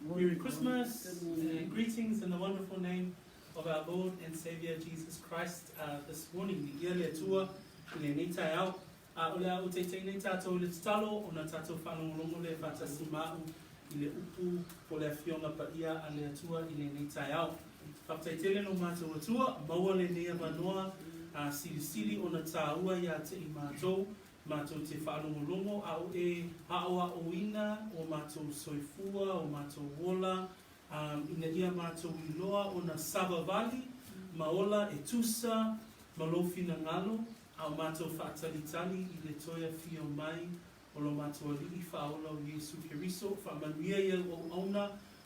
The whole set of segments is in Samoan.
Merry Christmas and greetings in the wonderful name of our Lord and Saviour Jesus Christ uh, this morning. Viia le Atua i lenei taeao. A o le a utaitei nei tātou i le tatalo ona tātou whaalongolongo le whaatasi maau i le upu o le afioga paia a le Atua i lenei taeao. Faafetai tele lo mātou Atua, maua lenei avanoa a silisili ona tāua ia te i mātou, mātou te whaalongolongo a o e aoaoina o mātou soifua, o mātou ola, ā, ina ia mātou iloa ona savavali ma ola e tusa ma lou finagalo, a o mātou faatalitali i le toe afio mai o lo mātou Alii Faaola o Iesu Keriso. Faamanuia i au auauna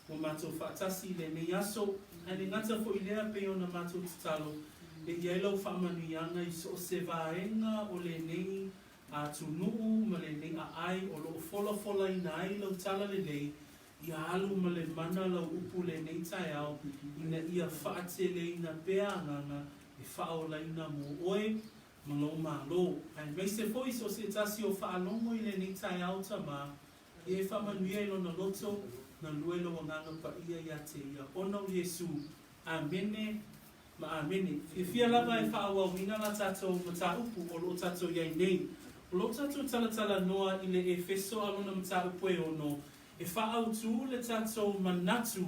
ua mātou faatasi i lenei aso, ae le gata foi lea pei ona mātou tatalo e i ai lau faamanuiaga i so o se vaega o lenei atunuu ma lenei aai o lo o folafolaina ai lau talalelei Ia alu ma le mana lau upu lenei taeao ina ia faateleina pea agaga e faaolaina mo oe ma lou Malo. Aemaise foi so se tasi o faalogo i lenei taeao Tamā, ia e faamanuia i lona loto, galue lou Agaga Paia ia te ia. Ona o Iesu. Amene ma Amene. Fiafia lava e faaauauina la tatou mataupu o loo tatou iai nei. O loo tatou talatalanoa i le Efeso a lona mataupu e ono, E faautū le tatou manatu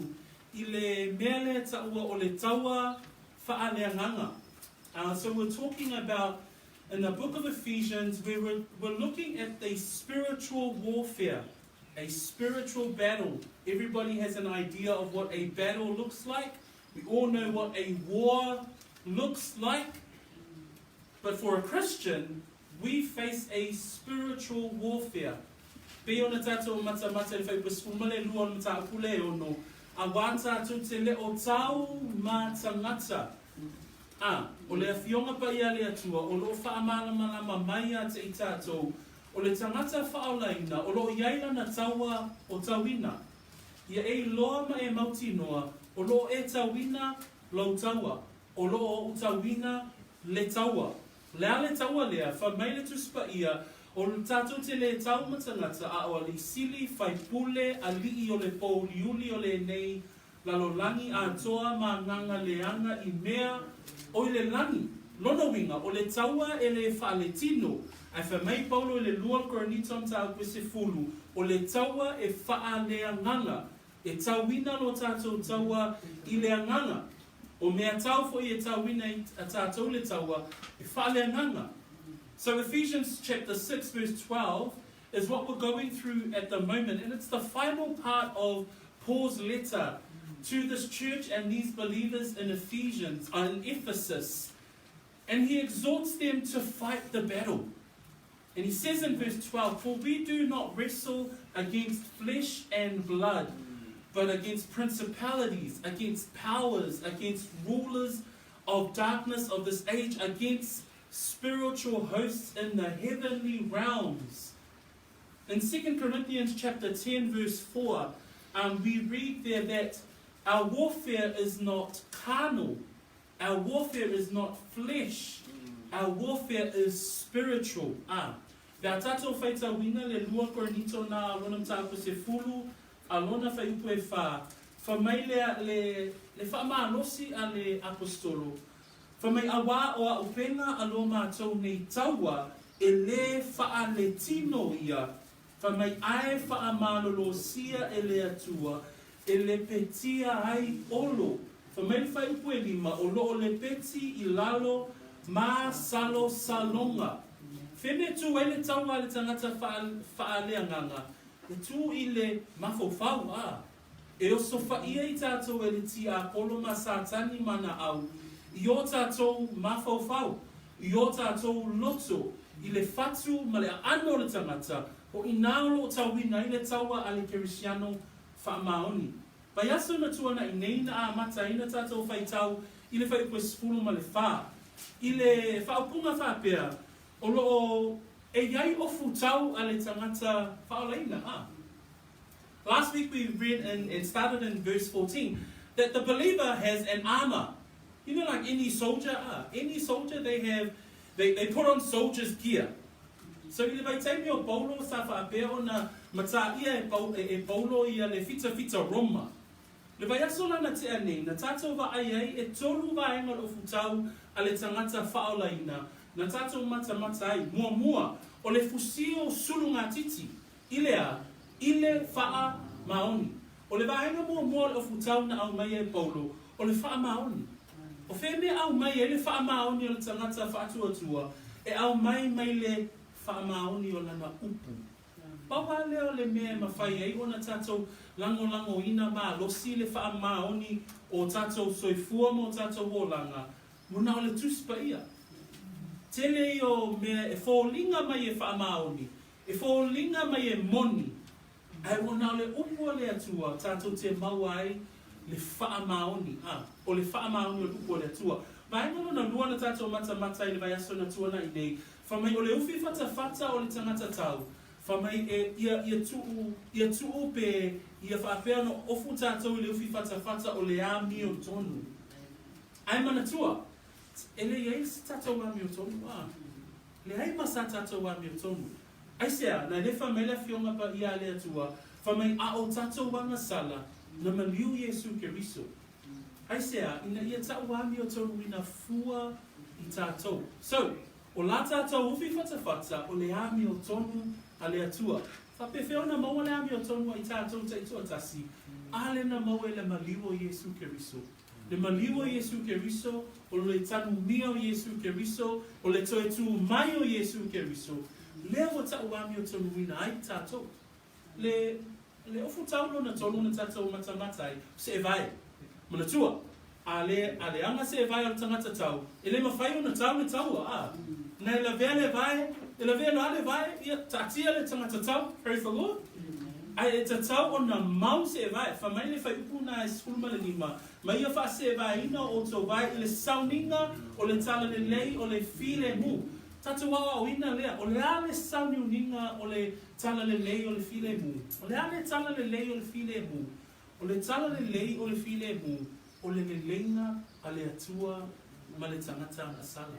i le mea lea taua o le taua faaleagaga. Uh, so we're talking about in the book of Ephesians where we're, we're looking at the spiritual warfare, a spiritual battle. Everybody has an idea of what a battle looks like. We all know what a war looks like. But for a Christian, we face a spiritual warfare. Pei ona tātou matamata i le fuaiupu 12 o le mataupu le ono, auā tātou te le o tau ma tangata. Ā, o le Afioga Paia a le Atua o lo o faamalamalama mai ia te i tātou, o le tagata faaolaina o lo o i ai lana taua o tauina. Ia e iloa ma e mautinoa o lo o e tauina lou taua, o lo o ou tauina le taua. Le a le taua lea, fai mai le Tusi Paia, o le tatou te lē tau ma tagata, a o alii sili, faipule, alii o le pōuliuli o lenei lalolagi atoa ma agaga leaga i mea o i le lagi. Lona uiga, o le taua e lē faaletino, ae fai mai Paulo i le lua Korinito mataupu e sefulu, o le taua e faaleagaga, E tauina lo tatou taua i le agaga. O mea tau foi e tauina i a tatou le taua e faaleagaga. So Ephesians chapter 6 verse 12 is what we're going through at the moment and it's the final part of Paul's letter to this church and these believers in Ephesians, uh, in Ephesus. And he exhorts them to fight the battle. And he says in verse 12, For we do not wrestle against flesh and blood, but against principalities, against powers, against rulers of darkness of this age, against spiritual hosts in the heavenly realms. In 2 Corinthians chapter 10 verse 4, um, we read there that our warfare is not carnal. Our warfare is not flesh, our warfare is spiritual. A. Pe a tatou faitauina le lua Korinito na a lona mataupu sefulu a lona fuaiupu e fa, fa mai lea le, le faamalosi a le Aposetolo, fa mai auā o auupega a lo matou nei taua e lē faaletino ia, fa mai ae faamalolosia e le Atua e lepetia ai olo. Fai mai le fuaiupu e lima, o lo o lepeti i lalo ma salosaloga. Feme e tū ai le taua a le tagata faaleagaga, e tū i le mafaufau, ā, e osofaia i tātou e le tiapolo ma Satani ma na au i ō tātou mafaufau, i ō tātou loto, i le whatu ma le aano o le tangata, o inā o lo o tauina ai le taua a le Kerisiano faamaoni. Vaiaso na tuanaʻi nei na amata ai na tatou faitau i le fuaiupu e 14. I le faaupuga faapea, o lo o e i ai ofu tau a le tagata faaolaina, a. Last week we read in and started in verse 14 that the believer has an armor. You know like any soldier, ah, any soldier they have, they, they put on soldier's gear. So i le vaitaimi o Paulo sa faapea ona Mataia e Pau, e, e Paulo ia le fitafita Roma. Le vaiaso la na tea nei, na tātou vaai ai e tolu vaega o le ofutau a le tagata faaolaina, na tātou matamata ai, muamua, o le fusi o sulugatiti, i le a? I le faamaoni. O le vaega muamua o le ofutau na aumaia e Paulo, o le faamaoni. O fea mea aumai ai le faamaoni o le tagata faatuatua? E aumai mai le faamaoni o lana upu. Pau lava lea o le mea e mafai ai ona tatou lagolagoina malosi le faamaoni o tatou soifua ma o tatou olaga, ua na o le Tusi Paia. Tele ia o mea e foliga mai e faamaoni, e foliga mai e moni, ae ua na o le upu a le Atua tatou te maua ai le faamaoni, a, o le faamaoni o le upu a le Atua. Vaega lona lua na tatou matamata ai i le vaiaso na tuanai nei, Fai mai o le ufi fatafata o le tagata tau, fai mai e ia ia tuu ia tuu pe ia faapea ona ofu tatou i le ufi fatafata o le amio tonu. Ae manatua, e le i ai se tatou amio tonu, a? Leai ma sa tatou amio tonu. Aisea, na le fai mai le Afioga Paia a le Atua, fai mai a o tatou agasala, na maliu Iesu Keriso. Aisea, ina ia ta'u amio tonuina fua i tatou. So, o la tatou ufi fatafata o le amio tonu a le Atua. Faapefea ona maua le amio tonu a i tatou taitoatasi, a le na maua i le maliu o Iesu Keriso. Le maliu o Iesu Keriso, o le tanumia o Iesu Keriso, o le toe tū mai o Iesu Keriso, lea ua ta'u amio tonuina ai tatou. Le, le ofu tau lona tolu na tatou matamata ai, o seevae. Manatua, a le, a leaga seevae o le tagata tau, e le mafai ona tau le taua, a. Na e lavea le vae, e lavea loa le vae, ia, taatia le tagata tau, praise the Lord. Ae e tatau ona mau seevae, fai mai le faaiupu na e 15, ma ia faaseevaeina o outou vae i le sauniga o le talalelei o le filemu. Tatou aoaoina lea, o le a le sauniuniga o le Talalelei o le filemu. O le a le talalelei o le filemu? O le talalelei o le filemu, o le leleiga a le Atua ma le tagata agasala.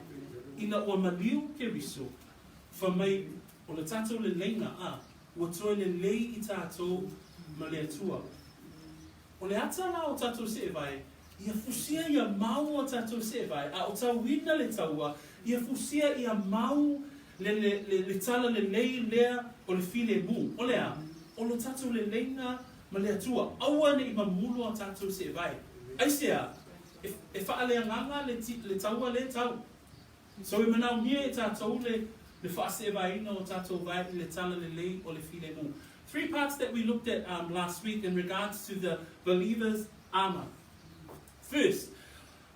Ina ua maliu Keriso, fai mai o le tatou leleiga, a, ua toe lelei i tatou ma le Atua. O le ata la o tatou seevae, ia fusia ia mau o tatou seevae, a o tauina le taua, ia fusia ia mau le, le, le, le tala lelei lea o le filemu. O le a? O lo tatou leleiga ma le Atua. Aua ne i mamulo a tatou seevae. Aisea? E, e faaleagaga le, le taua lea tau. So e manaomia e tatou le, le faaseevaeina o tatou vae i le tala lelei o le filemu. Three parts that we looked at um, last week in regards to the believer's armor. First,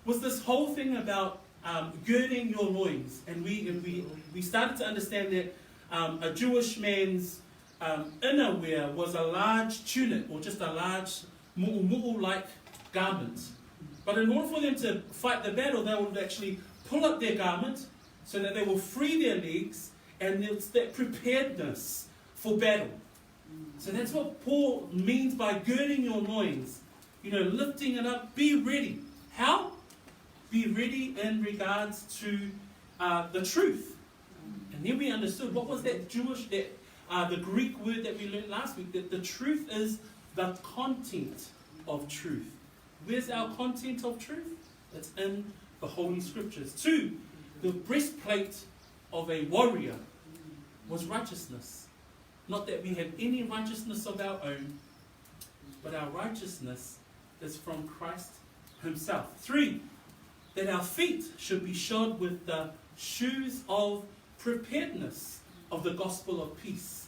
was this whole thing about um, girding your loins. And we, and we, we started to understand that um, a Jewish man's um, inner wear was a large tunic or just a large mu'umu'u-like garment. But in order for them to fight the battle, they would actually pull up their garment so that they will free their legs and it's that preparedness for battle. So that's what Paul means by girding your loins. You know, lifting it up, be ready. How? Be ready in regards to uh, the truth. And then we understood what was that Jewish, that uh, the Greek word that we learned last week, that the truth is the content of truth. Where's our content of truth? It's in the Holy Scriptures. Two, the breastplate of a warrior was righteousness. Not that we have any righteousness of our own, but our righteousness is from Christ Himself. Three, that our feet should be shod with the shoes of preparedness of the gospel of peace.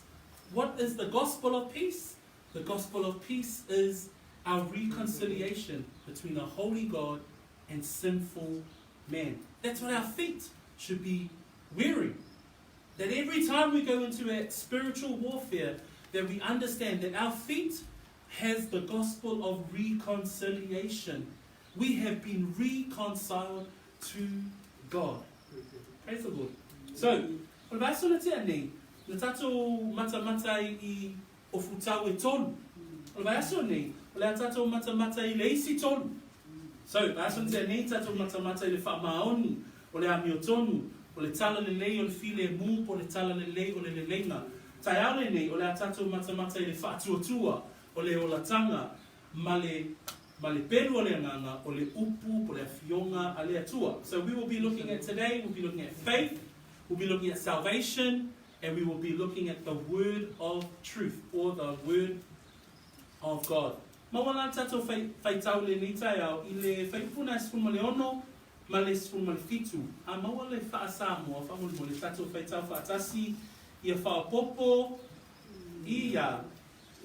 What is the gospel of peace? The gospel of peace is our reconciliation between a holy God and sinful man. That's what our feet should be wearing. That every time we go into a spiritual warfare, that we understand that our feet has the gospel of reconciliation. We have been reconciled to God. Praise the Lord. So, o le vaiaso na tea nei, na tatou matamata ai i ofutau e tolu. O le vaiaso nei, o le a tatou matamata i le isi tolu. So, vaiaso na tea nei, tatou matamata i le faamaoni, o le amiotonu, o le talalelei o le filemu po o le talalelei o le leleiga. Taeao lenei, o le a tatou matamata i le faatuatua o le olataga ma le ma le pelu o le agaga o le upu po le afioga a le Atua. So we will be looking at today, we'll be looking at faith, we'll be looking at salvation, and we will be looking at the word of truth or the word of God. Maua la le tatou faitau i lenei taeao i le fuaiupu na e 16 ma le 17. A maua le faa-Samoa faamolemole tatou faitau faatasi ia faaopoopo ia.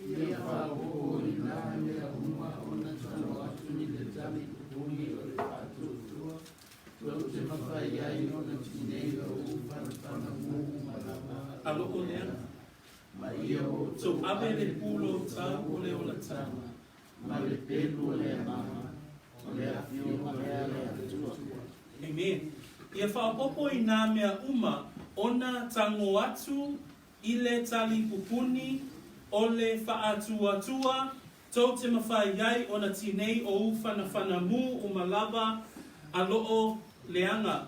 Ia faaopoopo i nā mea uma ona tago atu i le tali pupuni o le faatuatua, tou te mafai ai ona tinei lou fanafanamu uma lava A loo leaga. Ma ia outou Tou ave le pulo tau o le olataga. Ma le pelu o le agaga o le afioga a le Atua. Amen. Ia faaopoopo i nā mea uma ona tago atu i le tali pupuni o le faatuatua, tou te mafai ai ona tinei o u fanafanamu uma lava a loo leaga.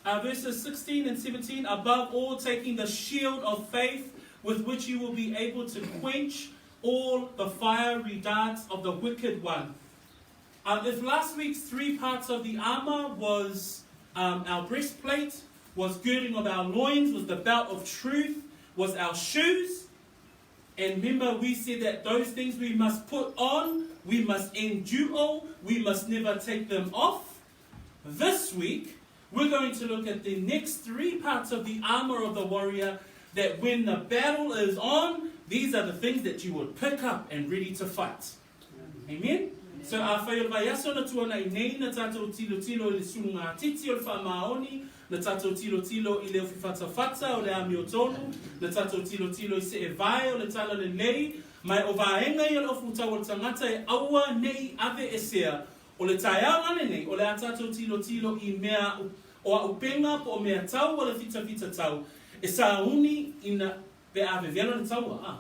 Verses 16 and 17, above all, taking the shield of faith with which you will be able to quench all the fiery darts of the wicked one. If last week's three parts of the armor was our breastplate, was girding of our loins, was the belt of truth, was our shoes, and remember we said that those things we must put on, we must endure, we must never take them off. This week, we're going to look at the next three parts of the armor of the warrior that when the battle is on, these are the things that you would pick up and ready to fight. Amen? So afai o le vaiaso na tuanai nei na tatou tilotilo i le sulugatiti o le faamaoni, na tatou tilotilo i le ufifatafata o le amiotonu, na tatou tilotilo i seevae o le talalelei, ma o vaega ia o le ofutau o le tagata e aua nei aveesea. O le taeao lenei, o le a tatou tilotilo i mea o auupega po o mea tau o le fitafitatau e sauni ina pe a vevela le taua. A.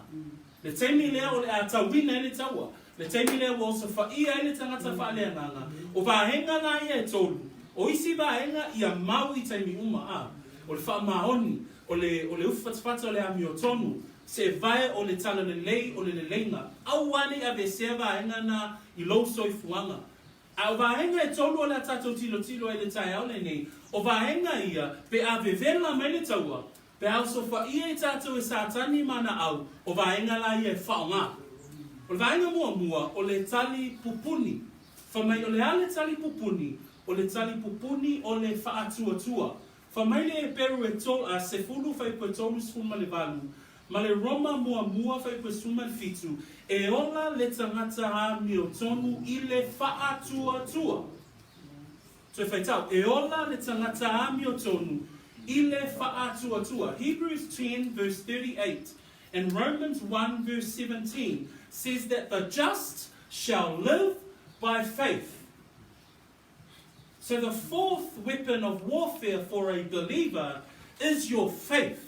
Le taimi lea o le a tauina ai le taua. Le taimi lea ua osofaia ai le tagata faaleagaga. O vaega la ia e tolu. O isi vaega ia mau i taimi uma. A. O le faamaoni, o le, o le ufifatafata o le amiotonu, seevae o le talalelei o le leleiga. Aua nei aveesea vaega na i lou soifuaga. A o vaega e tolu o le a tatou tilotilo ai i le taeao lenei, o vaega ia pe a vevela mai le taua, Pe a osofaia i tatou e Satani ma ana au, o vaega la ia e faaaoga. O le vaega muamua, o le tali pupuni. Fai mai o le a le tali pupuni? O le tali pupuni o le faatuatua. Fai mai le Heperu e tol, a, sefulu fuaiupu e 38, ma le Roma muamua fuaiupu e 17, e ola le tagata amiotonu i le faatuatua. Toe faitau, e ola le tagata amiotonu i le faatuatua. Hebrews 10 verse 38 and Romans 1 verse 17 says that the just shall live by faith. So the fourth weapon of warfare for a believer is your faith.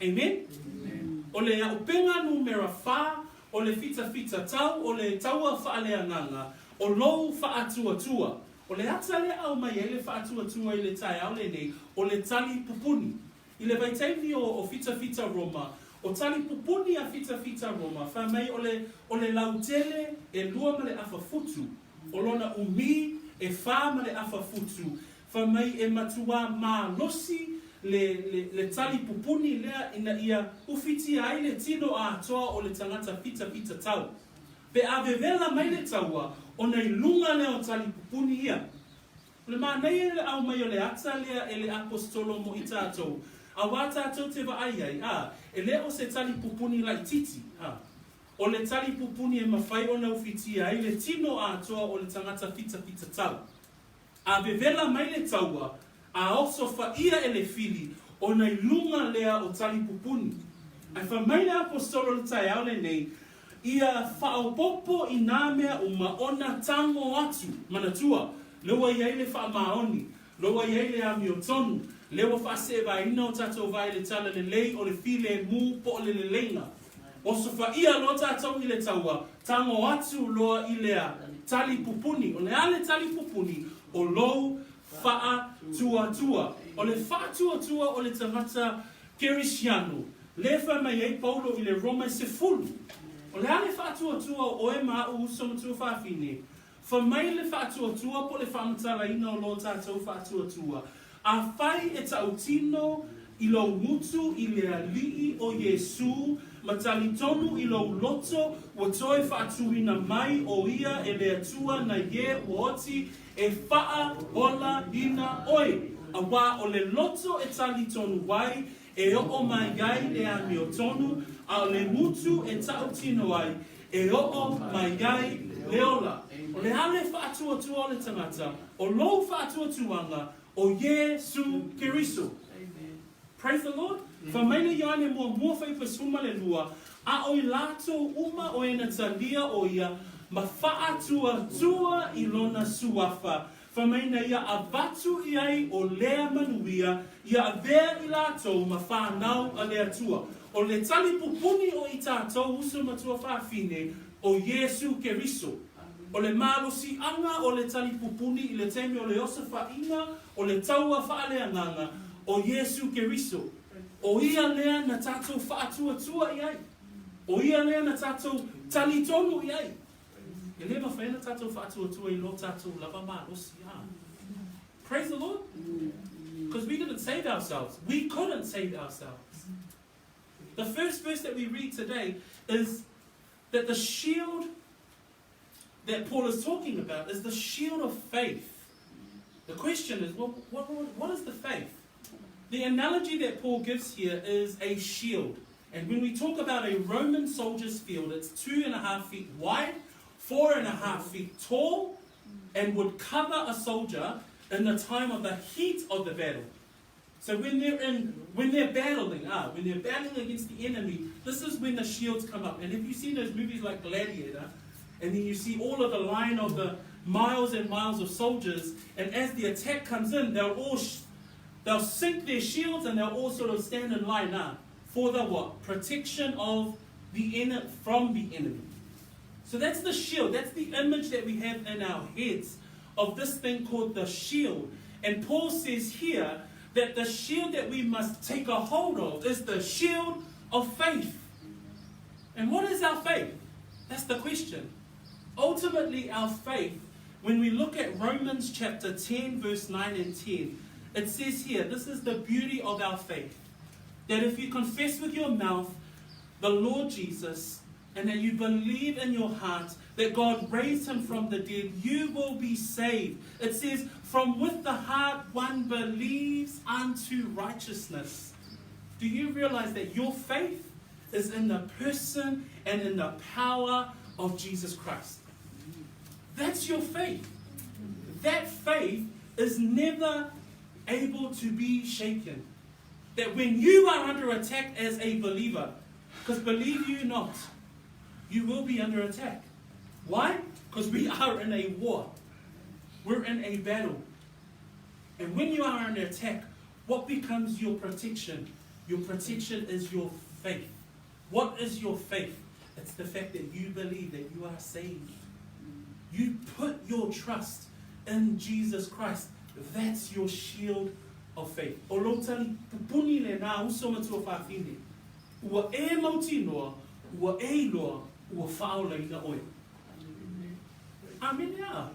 Amen? Amen. O le auupega numera fa o le fitafitatau o le taua faaleagaga o lou faatuatua. O le ata lea aumai ai le faatuatua i le taeao lenei, o le tali pupuni. I le vaitaimi o, o fitafita Roma, o tali pupuni a fitafita Roma, fai mai o le, o le lautele e lua ma le afa futu, o lona umi e fa ma le afa futu, fai mai e matuā malosi le, le, le tali pupuni lea ina ia ufitia ai le tino atoa o le tagata fitafita tau. Pe a vevela mai le taua, ona i luga lea o tali pupuni ia. O le manaia le aumai o le ata lea e le aposetolo mo i tatou, auā tatou te vaai ai, a, e le o se tali pupuni laitiiti, a. O le tali pupuni e mafai ona ufitia ai le tino atoa o le tagata fitafitatau. A vevela mai le taua, a osofaia e le fili, ona i luga lea o tali pupuni. Ae fai mai le aposetolo i le taeao lenei, Ia faaopoopo i nā mea uma ona tago atu, manatua, lea ua i ai le faamaoni, lea ua i ai le amiotonu, lea ua faaseevaina o tatou vae i le talalelei o le filemu po o le leleiga. Osofaia loa tatou i le taua, tago atu loa i lea tali pupuni. O le a le tali pupuni? O lou faatuatua. O le faatuatua o le tagata kerisiano. Lea e fai mai ai Paulo i le Roma e sefulu, O le a le faatuatua o oe ma a'u uso ma tuafafine? Fai mai le faatuatua po o le faamatalaina o lo tatou faatuatua, Afai e tautino i lou gutu i le Alii o Iesū ma talitonu i lou loto ua toe faatuina mai o Ia e le Atua na ie ua oti e faaolaina oe, auā o le loto e talitonu ai e oo mai ai le amiotonu, a o le gutu e tautino ai e oo mai ai le ola. O le a le faatuatua o le tagata, o lou faatuatuaga o Iesū Keriso. Praise the Lord. Fai mai le Ioane muamua fuaiupu e 12, A o i latou uma o e na talia o ia ma faatuatua i lona suafa, fai mai na ia avatu i ai o lea manuia ia avea i latou ma fanau a le Atua. O le tali pupuni o i tatou uso ma tuafafine o Iesū Keriso. O le malosiaga o le tali pupuni i le taimi o le osofaiga o le taua faaleagaga o Iesū Keriso. O ia lea na tatou faatuatua i ai. O ia lea na tatou talitonu i ai. E le mafai ona tatou faatuatua i lo tatou lava malosi a. Praise the Lord. Because we didn't save ourselves. We couldn't save ourselves. The first verse that we read today is that the shield that Paul is talking about is the shield of faith. The question is, well, what, what is the faith? The analogy that Paul gives here is a shield. And when we talk about a Roman soldier's field, it's 2.5 feet wide, 4.5 feet tall, and would cover a soldier in the time of the heat of the battle. So when they're in, when they're battling, when they're battling against the enemy, this is when the shields come up. And if you've seen those movies like Gladiator, and then you see all of the line of the miles and miles of soldiers, and as the attack comes in, they'll all they'll sink their shields and they'll all sort of stand in line for the what? Protection of the enemy from the enemy. So that's the shield. That's the image that we have in our heads of this thing called the shield. And Paul says here that the shield that we must take a hold of is the shield of faith. And what is our faith? That's the question. Ultimately, our faith, when we look at Romans chapter 10, verse 9 and 10, it says here, this is the beauty of our faith. That if you confess with your mouth the Lord Jesus, and that you believe in your heart that God raised him from the dead, you will be saved. It says, from with the heart one believes unto righteousness. Do you realize that your faith is in the person and in the power of Jesus Christ? That's your faith. That faith is never able to be shaken. That when you are under attack as a believer, because believe you not, you will be under attack. Why? Because we are in a war. We're in a battle. And when you are under attack, what becomes your protection? Your protection is your faith. What is your faith? It's the fact that you believe that you are saved. You put your trust in Jesus Christ. That's your shield of faith. O lou tali pupuni lenā uso ma tuafafine, ua e mautinoa, ua e iloa, ua faaolaina oe. Amene a.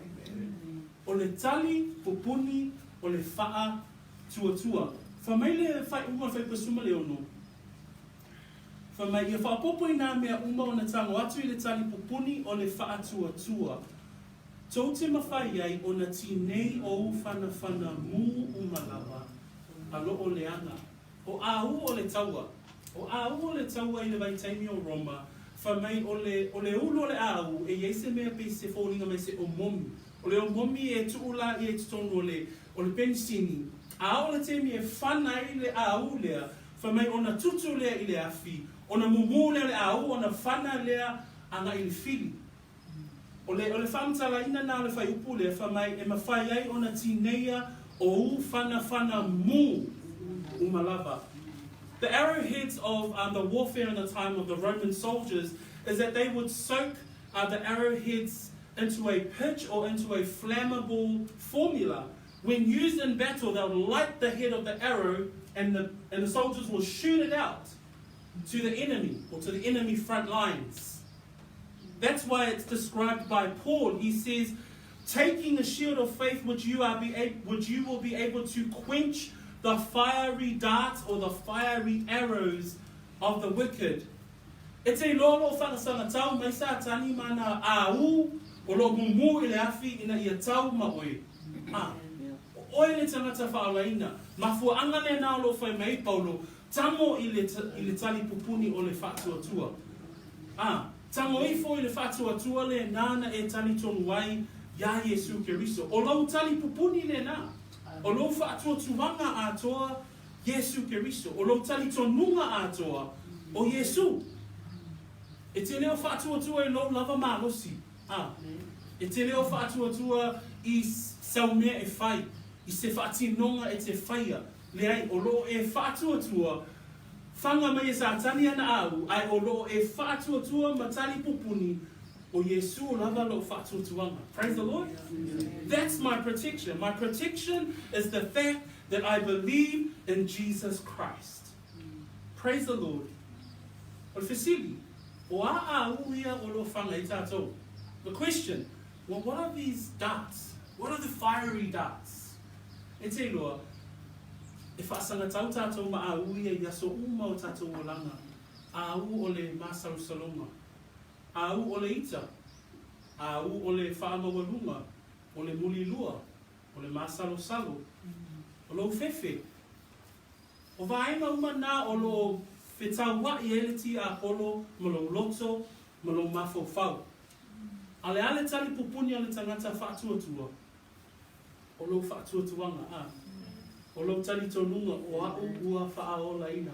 O le tali pupuni o le faatuatua. Fai mai le faaiuga o le fuaiupu e 16, fai mai, Ia faaopoopo i nā mea uma ona tago atu i le tali pupuni o le faatuatua, tou te mafai ai ona tinei ou fanafana mū uma lava, a loo leaga. O ʻāū o le taua. O ʻāū o le taua i le vaitaimi o Roma, fai mai o le, o le ulu o le ʻāū, e i ai se mea pei se foliga mai se omomi. O le omomi e tuu la ia i totonu o le, o le penisini. A oo le taimi e fana ai le ʻāū lea, fai mai ona tutu lea i le afi, ona mumū lea o le ʻāū, ona fana lea agai i le fili. O le, o le faamatalaina na o le fuaiupu lea, fai mai e mafai ai ona tineia o u fanafana mū uma lava. The arrowheads of um, the warfare in the time of the Roman soldiers is that they would soak uh, the arrowheads into a pitch or into a flammable formula. When used in battle, they'll light the head of the arrow and the, and the soldiers will shoot it out. to the enemy or to the enemy front lines. That's why it's described by Paul. He says, taking the shield of faith which you, are be which you will be able to quench the fiery darts or the fiery arrows of the wicked. E te iloa o loo faasagatau mai Satani ma ana aū o loo mumū i le afi ina ia tau ma oe. A, o oe le tagata faaolaina. Mafuaaga lena o loo fai mai ai Paulo, Tago i le, i le talipupuni o le faatuatua. A, tago ifo i le faatuatua lena na e talitonu ai iā Iesu Keriso. O lou talipupuni lena. O lou faatuatuaga atoa Iesu Keriso. O lou talitonuga atoa o Iesu. E te le o faatuatua i lou lava malosi, a, e te le o faatuatua i sau mea e fai, i se faatinoga e te faia, leai, o loo e faatuatua, faga mai e Satani ana aū, ae o loo e faatuatua ma talipupuni o Iesu lava lou faatuatuaga. Praise the Lord. That's my protection. My protection is the fact that I believe in Jesus Christ. Praise the Lord. O le fesili, o a aū ia o loo faga ai tatou? The question, well, what are these darts? What are the fiery darts? E te iloa, e faasagatau tatou ma aū ia i aso uma o tatou olaga, aū o le masalosaloga, aū o le ita, aū o le faamaualuga, o le mulilua, o le masalosalo, o lou fefe. O vaega uma na o loo fetauaʻi ai le tiapolo ma lou loto ma lou mafaufau. A o le a le talipupuni a le tagata faatuatua? O lou faatuatuaga, a. O lou talitonuga o a'u ua faaolaina.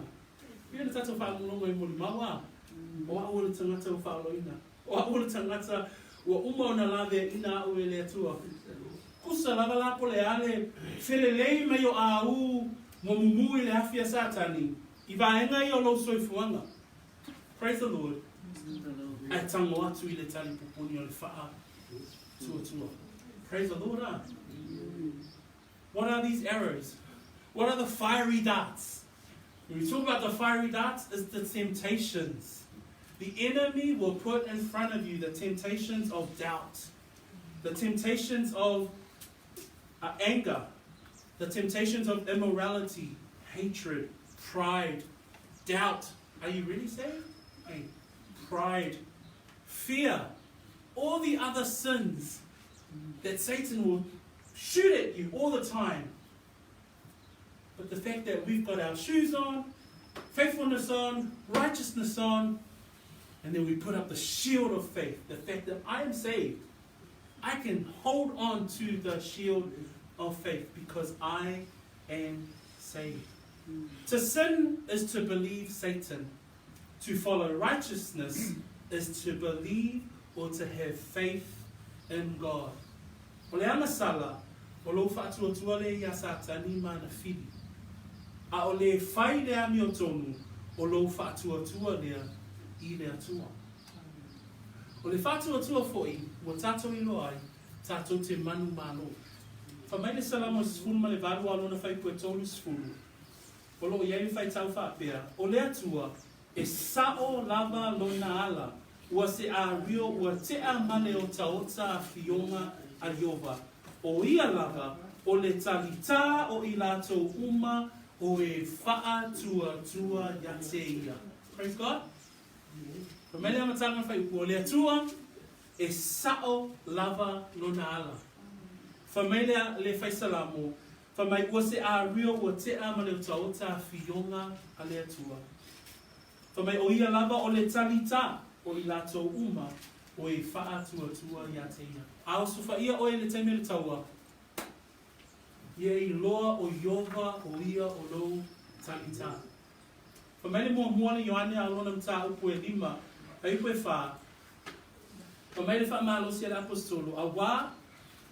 Pei ona tatou faalogologo ai molimau, a. O a'u o le tagata ua faaolaina. O a'u o le tagata ua uma ona laveaina a'u e le Atua. Kusa lava la po o le a le felelei mai o aū ma mumū i le afi a Satani i vaega ia o lou soifuaga. Praise the Lord. Ae tago atu i le talipupuni o le faatuatua. Praise the Lord, a. What are these arrows? What are the fiery darts? When we talk about the fiery darts, it's the temptations. The enemy will put in front of you the temptations of doubt, the temptations of anger, the temptations of immorality, hatred, pride, doubt. Are you really saved? Hey, pride, fear, all the other sins that Satan will shoot at you all the time. But the fact that we've got our shoes on, faithfulness on, righteousness on, and then we put up the shield of faith, the fact that I am saved. I can hold on to the shield of faith because I am saved. To sin is to believe Satan. To follow righteousness is to believe or to have faith in God. O le agasala, o lou faatuatua lea iā Satani ma ana fili. A o le fai le amiotonu, o lou faatuatua lea i le Atua. O le faatuatua foi ua tatou iloa ai, tatou te manumalo. Fai mai le Salamo 18 a lona fuaiupu e 30, o loo i ai le faitau faapea, O le Atua, e sao lava lona ala, ua se ario ua tea ma le otaota afioga a Ieova, o ia lava o le talitā o i latou uma o e faatuatua ia te ia. Praise God. Fai mai le amataga o le fuaiupu, O le Atua, e sao lava lona ala. Fai mai le, le Faisalamo, Fai mai ua se ario ua tea ma le otaota afioga a le Atua. Fai mai o ia lava o le talitā o i latou uma o e faatuatua ia te ia. A osofaia oe i le taimi o le taua, ia iloa o Ieova o ia o lou talitā. Fai mai le muamua le Ioane a o lona mataupu e lima, fuaiupu e fa, Fai mai le faamalosi a le Aposetolo, Auā,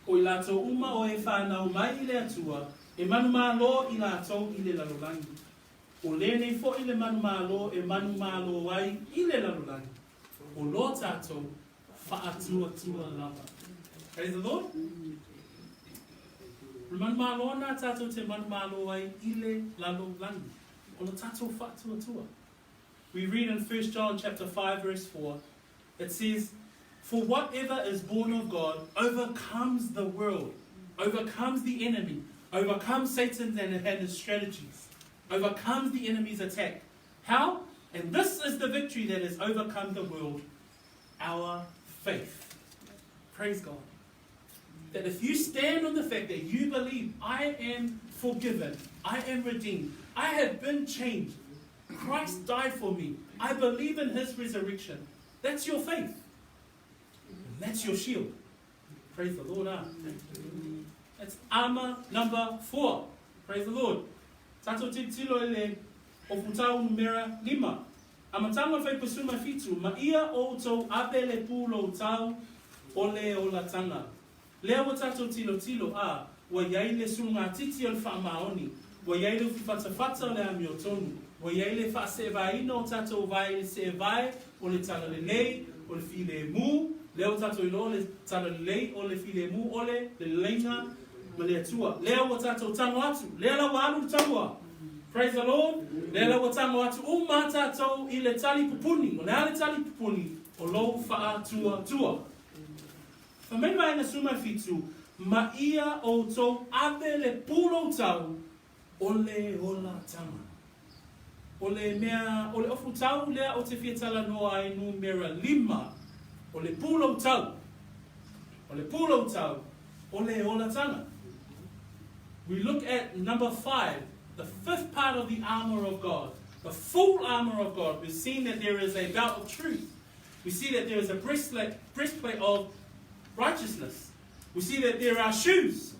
o i latou uma o e fanau mai i le Atua, e manumalo i latou i le lalolagi. O lenei foi le manumalo e manumalo ai i le lalolagi, o lo tatou faatuatua lava. Praise the Lord. O le manumalo na tatou te manumalo ai i le lalolagi, o lo tatou faatuatua. We read in 1 John chapter 5 verse 4, it says, For whatever is born of God overcomes the world, overcomes the enemy, overcomes Satan and his strategies, overcomes the enemy's attack. How? And this is the victory that has overcome the world, our faith. Praise God. That if you stand on the fact that you believe, I am forgiven, I am redeemed, I have been changed, Christ died for me, I believe in his resurrection. That's your faith. And that's your shield. Praise the Lord. Ah. That's armor number 4. Praise the Lord. Tato tilotilo i le ofutau numera 5. Amataga o le fuaiupu 17, ma ia outou ave le pulou tau o le olataga. Lea ua tatou tilotilo, a, ua i ai le sulugatiti o le faamaoni, ua i ai le ufi fatafata o le amiotonu, ua i ai le faaseevaina o tatou vae i le seevae o le talalelei o le filemu, lea ua tatou iloa o le talalelei o le filemu o le leleiga ma le Atua. Lea ua tatou tago atu, lea la ua alu le taua. Praise the Lord. Lea la ua tago atu uma tatou i le tali pupuni. O le a le tali pupuni? O lou faatuatua. Fai mai le vaega 17, Ma ia outou ave le pulou tau o le olataga. O le mea, o le ofu tau lea ou te fia talanoa ai numera 5, o le pulou tau. O le pulou tau o le olataga. We look at number 5, the fifth part of the armor of God, the full armor of God. We've seen that there is a belt of truth. We see that there is a breastplate, breastplate of righteousness. We see that there are shoes.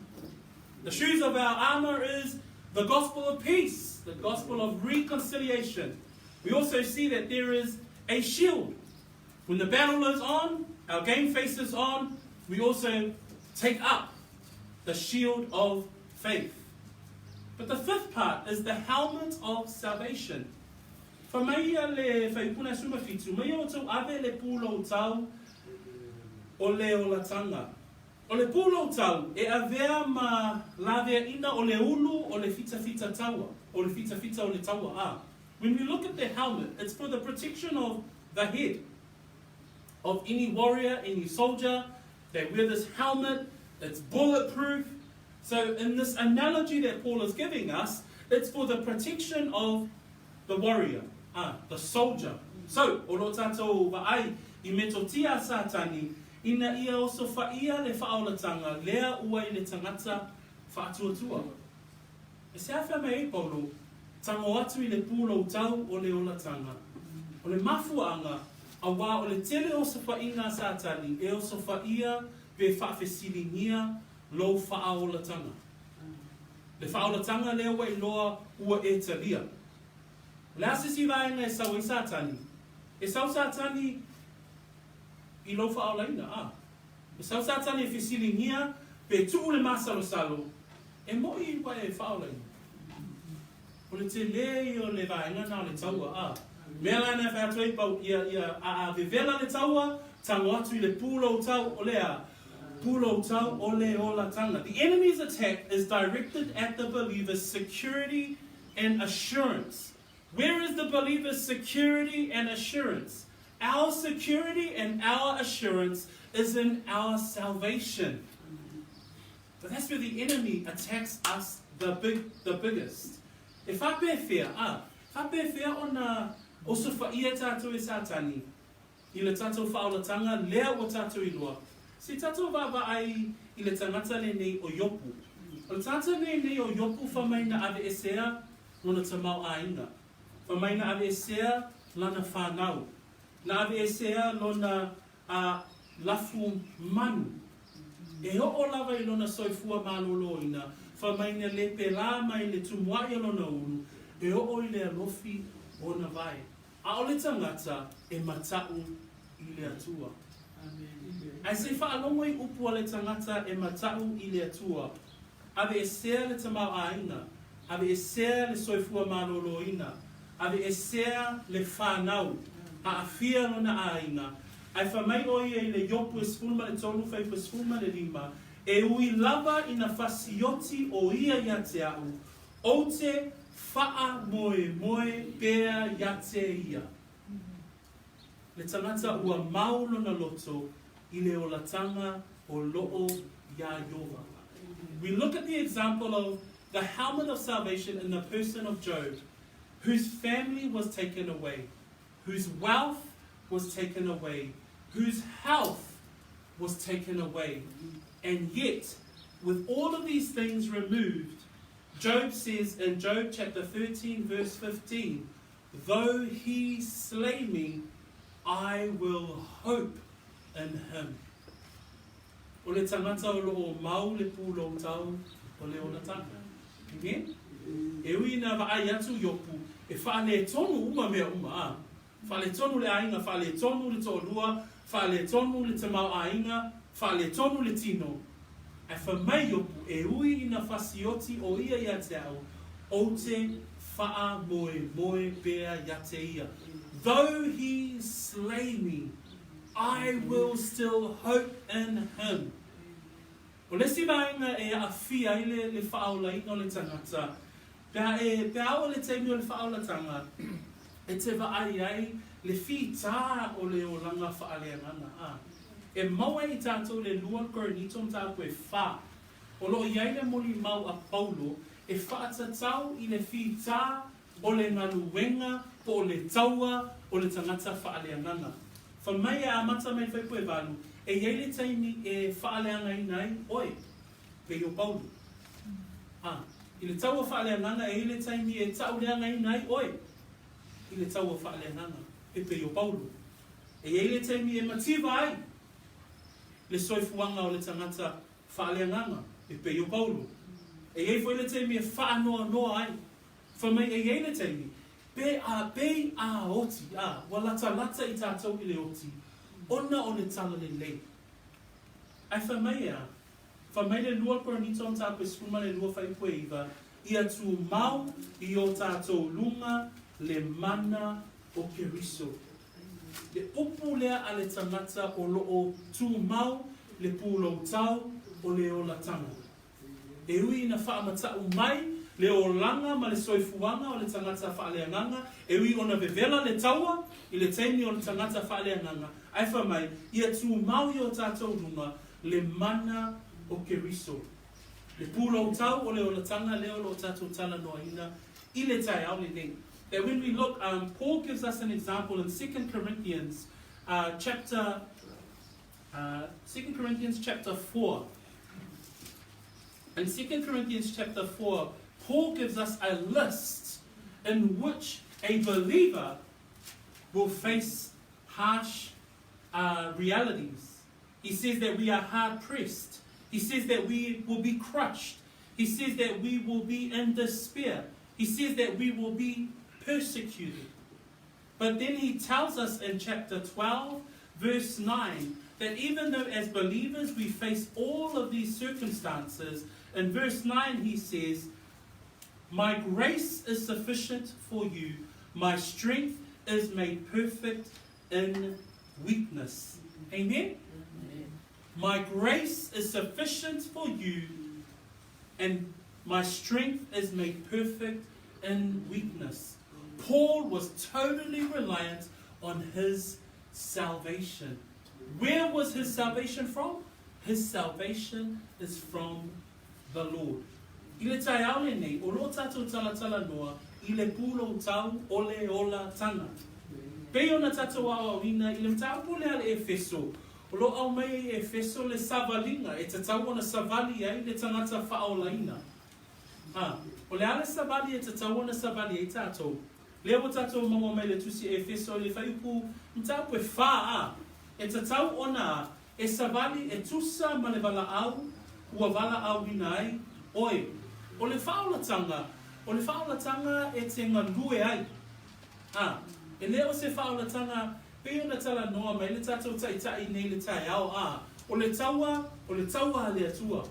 The shoes of our armor is the gospel of peace, the gospel of reconciliation. We also see that there is a shield. When the battle is on, our game face is on, we also take up the shield of faith. But the fifth part is the helmet of salvation. Fai mai ia le fuaipuna 17, ma ia outou ave le pulou tau o le olataga. O le pulou tau e avea ma laveaina o le ulu o le fitafita taua, o le fitafita o le taua a. When we look at the helmet, it's for the protection of the head of any warrior, any soldier. They wear this helmet, it's bulletproof. So in this analogy that Paul is giving us, it's for the protection of the warrior, ah, the soldier. So, o lo tatou vaai i metotia a Satani, ina ia osofaia le faaolataga lea ua i le tagata faatuatua. E se afea mai ai Paulo, tago atu i le pulou tau o le olataga. O le mafuaaga, auā o le tele o osofaiga a Satani e osofaia pe faafesiligia lou faaolataga. Le faaolataga lea ua iloa ua e talia. O le a se isi vaega e sau ai Satani? E sau Satani i lou faaolaina, a. E sau Satani e fesiligia pe tuu le masalosalo e moʻi ua e faaolaina. O le tele ia o le vaega na o le taua, a. Mea la na e fai atu ai pau ia, ia, a, a vevela le taua, tago atu i le pulou tau o le a, pulou tau o le olataga. The enemy's attack is directed at the believer's security and assurance. Where is the believer's security and assurance? Our security and our assurance is in our salvation. But that's where the enemy attacks us the big the biggest. E faapefea, a, faapefea ona osofaia tatou e Satani i le tatou faaolataga lea ua tatou iloa. Se i tatou vaavaai i le tagata lenei o Iopu. O le tagata lenei o Iopu fai mai na aveesea lona tamaoaiga. Fai mai na aveesea lana fanau. Na aveesea lona a lafu manu. E oo lava i lona soifua malōlōina, fai mai na le pēlā mai le tumuaʻi o lona ulu, e oo i le alofi o ona vae. ʻAʻole tagata e mataʻu i le Atua. Ae se i faalogo i upu a le tagata e mataʻu i le Atua, aveesea le tamaoaiga, aveesea le soifua malōlōina, aveesea le fanau, aafia lona aiga, ae fai mai ʻo ia i le Iopu e 13 fuaiupu 15, E ui lava ina fasioti ʻo ia iā te aʻu, ou te faamoemoe pea iā te ia. Le tagata ua mau lona loto i le olataga o loo iā Ieova. We look at the example of the helmet of salvation in the person of Job, whose family was taken away, whose wealth was taken away, whose health was taken away. And yet, with all of these things removed, Job says in Job chapter 13, verse 15, Though he slay me, I will hope in him. O le tagata o lo o mau le pulou tau o le olataga. Amen? E ui ina vaai atu Iopu, e faaletonu uma mea uma, a. Faaletonu le aiga, faaletonu le toalua, faaletonu le tamaoaiga, faaletonu le tino. Ae fai mai Iopu, e ui ina fasioti o ia ia te au, ou te faamoemoe pea ia te ia. Though he slay me, I will still hope in him. O le isi vaega e aafia ai le, le faaolaina o le tagata, pe a e, pe a oo le taimi o le faaolataga, e te vaai ai le fitā o le olaga faaleagaga, a. E maua ai i tatou le lua Korinito mataupu e fa, o lo o i ai le molimau a Paulo e faatatau i le fitā o le galuega po o le taua o le tagata faaleagaga. Fai mai e amata mai le Fuaiupu e valu, e i ai le taimi e faaleagaina ai oe, pei o Paulo. A, i le taua faaleagaga e i ai le taimi e tauleagaina ai oe i le taua faaleagaga, e pei o Paulo. E i ai le taimi e mativa ai le soifuaga o le tagata faaleagaga, e pei o Paulo. E i ai foi le taimi e faanoanoa ai. Fai mai e i ai le taimi, pe a, pei a oti, a, ua latalata i tatou i le oti, ona o le talalelei. Ae fai mai e a? Fai mai le lua Korinito mataupu e 12 fuaiupu e iva, Ia tumau i o tatou luga le mana o Keriso. Le upu lea a le tagata o lo o tumau le pūloutau o le olataga. E ui ina faamata'u mai le olaga ma le soifuaga o le tagata faaleagaga, e ui ona vevela le taua i le taimi o le tagata faaleagaga, ae fai mai, ia tumau i o tatou luga le mana o Keriso. Le pūloutau o le olataga lea o lo o tatou talanoaina i le taeao lenei. That when we look, um, Paul gives us an example in 2 Corinthians uh, chapter uh, 2 Corinthians chapter 4. In 2 Corinthians chapter 4, Paul gives us a list in which a believer will face harsh uh, realities. He says that we are hard pressed. He says that we will be crushed. He says that we will be in despair. He says that we will be persecuted. But then he tells us in chapter 12, verse 9, that even though as believers we face all of these circumstances, in verse 9 he says, My grace is sufficient for you, my strength is made perfect in weakness. Amen? Amen. My grace is sufficient for you, and my strength is made perfect in weakness. Paul was totally reliant on his salvation. Where was his salvation from? His salvation is from the Lord. I le taeao lenei, o lo tatou talatalanoa i le pūloutau o le olatanga. Pei ona tatou aoaoina i le mataupu lea a le Efeso, o lo o aumai ai e Efeso le savaliga e tatau ona savali ai le tagata faaolaina. A, o le a le savali e tatau ona savali ai tatou? Lea ua tatou maua mai le Tusi Efeso i le fuaiupu mataupu e fa a, e tatau ona a, e savali e tusa ma le valaau ua valaauina ai oe. O le faaolataga, o le faaolataga e te galue ai. A, e le o se faaolataga pei ona talanoa mai le tatou Taitai nei i le taeao, a, o le taua, o le taua a le Atua.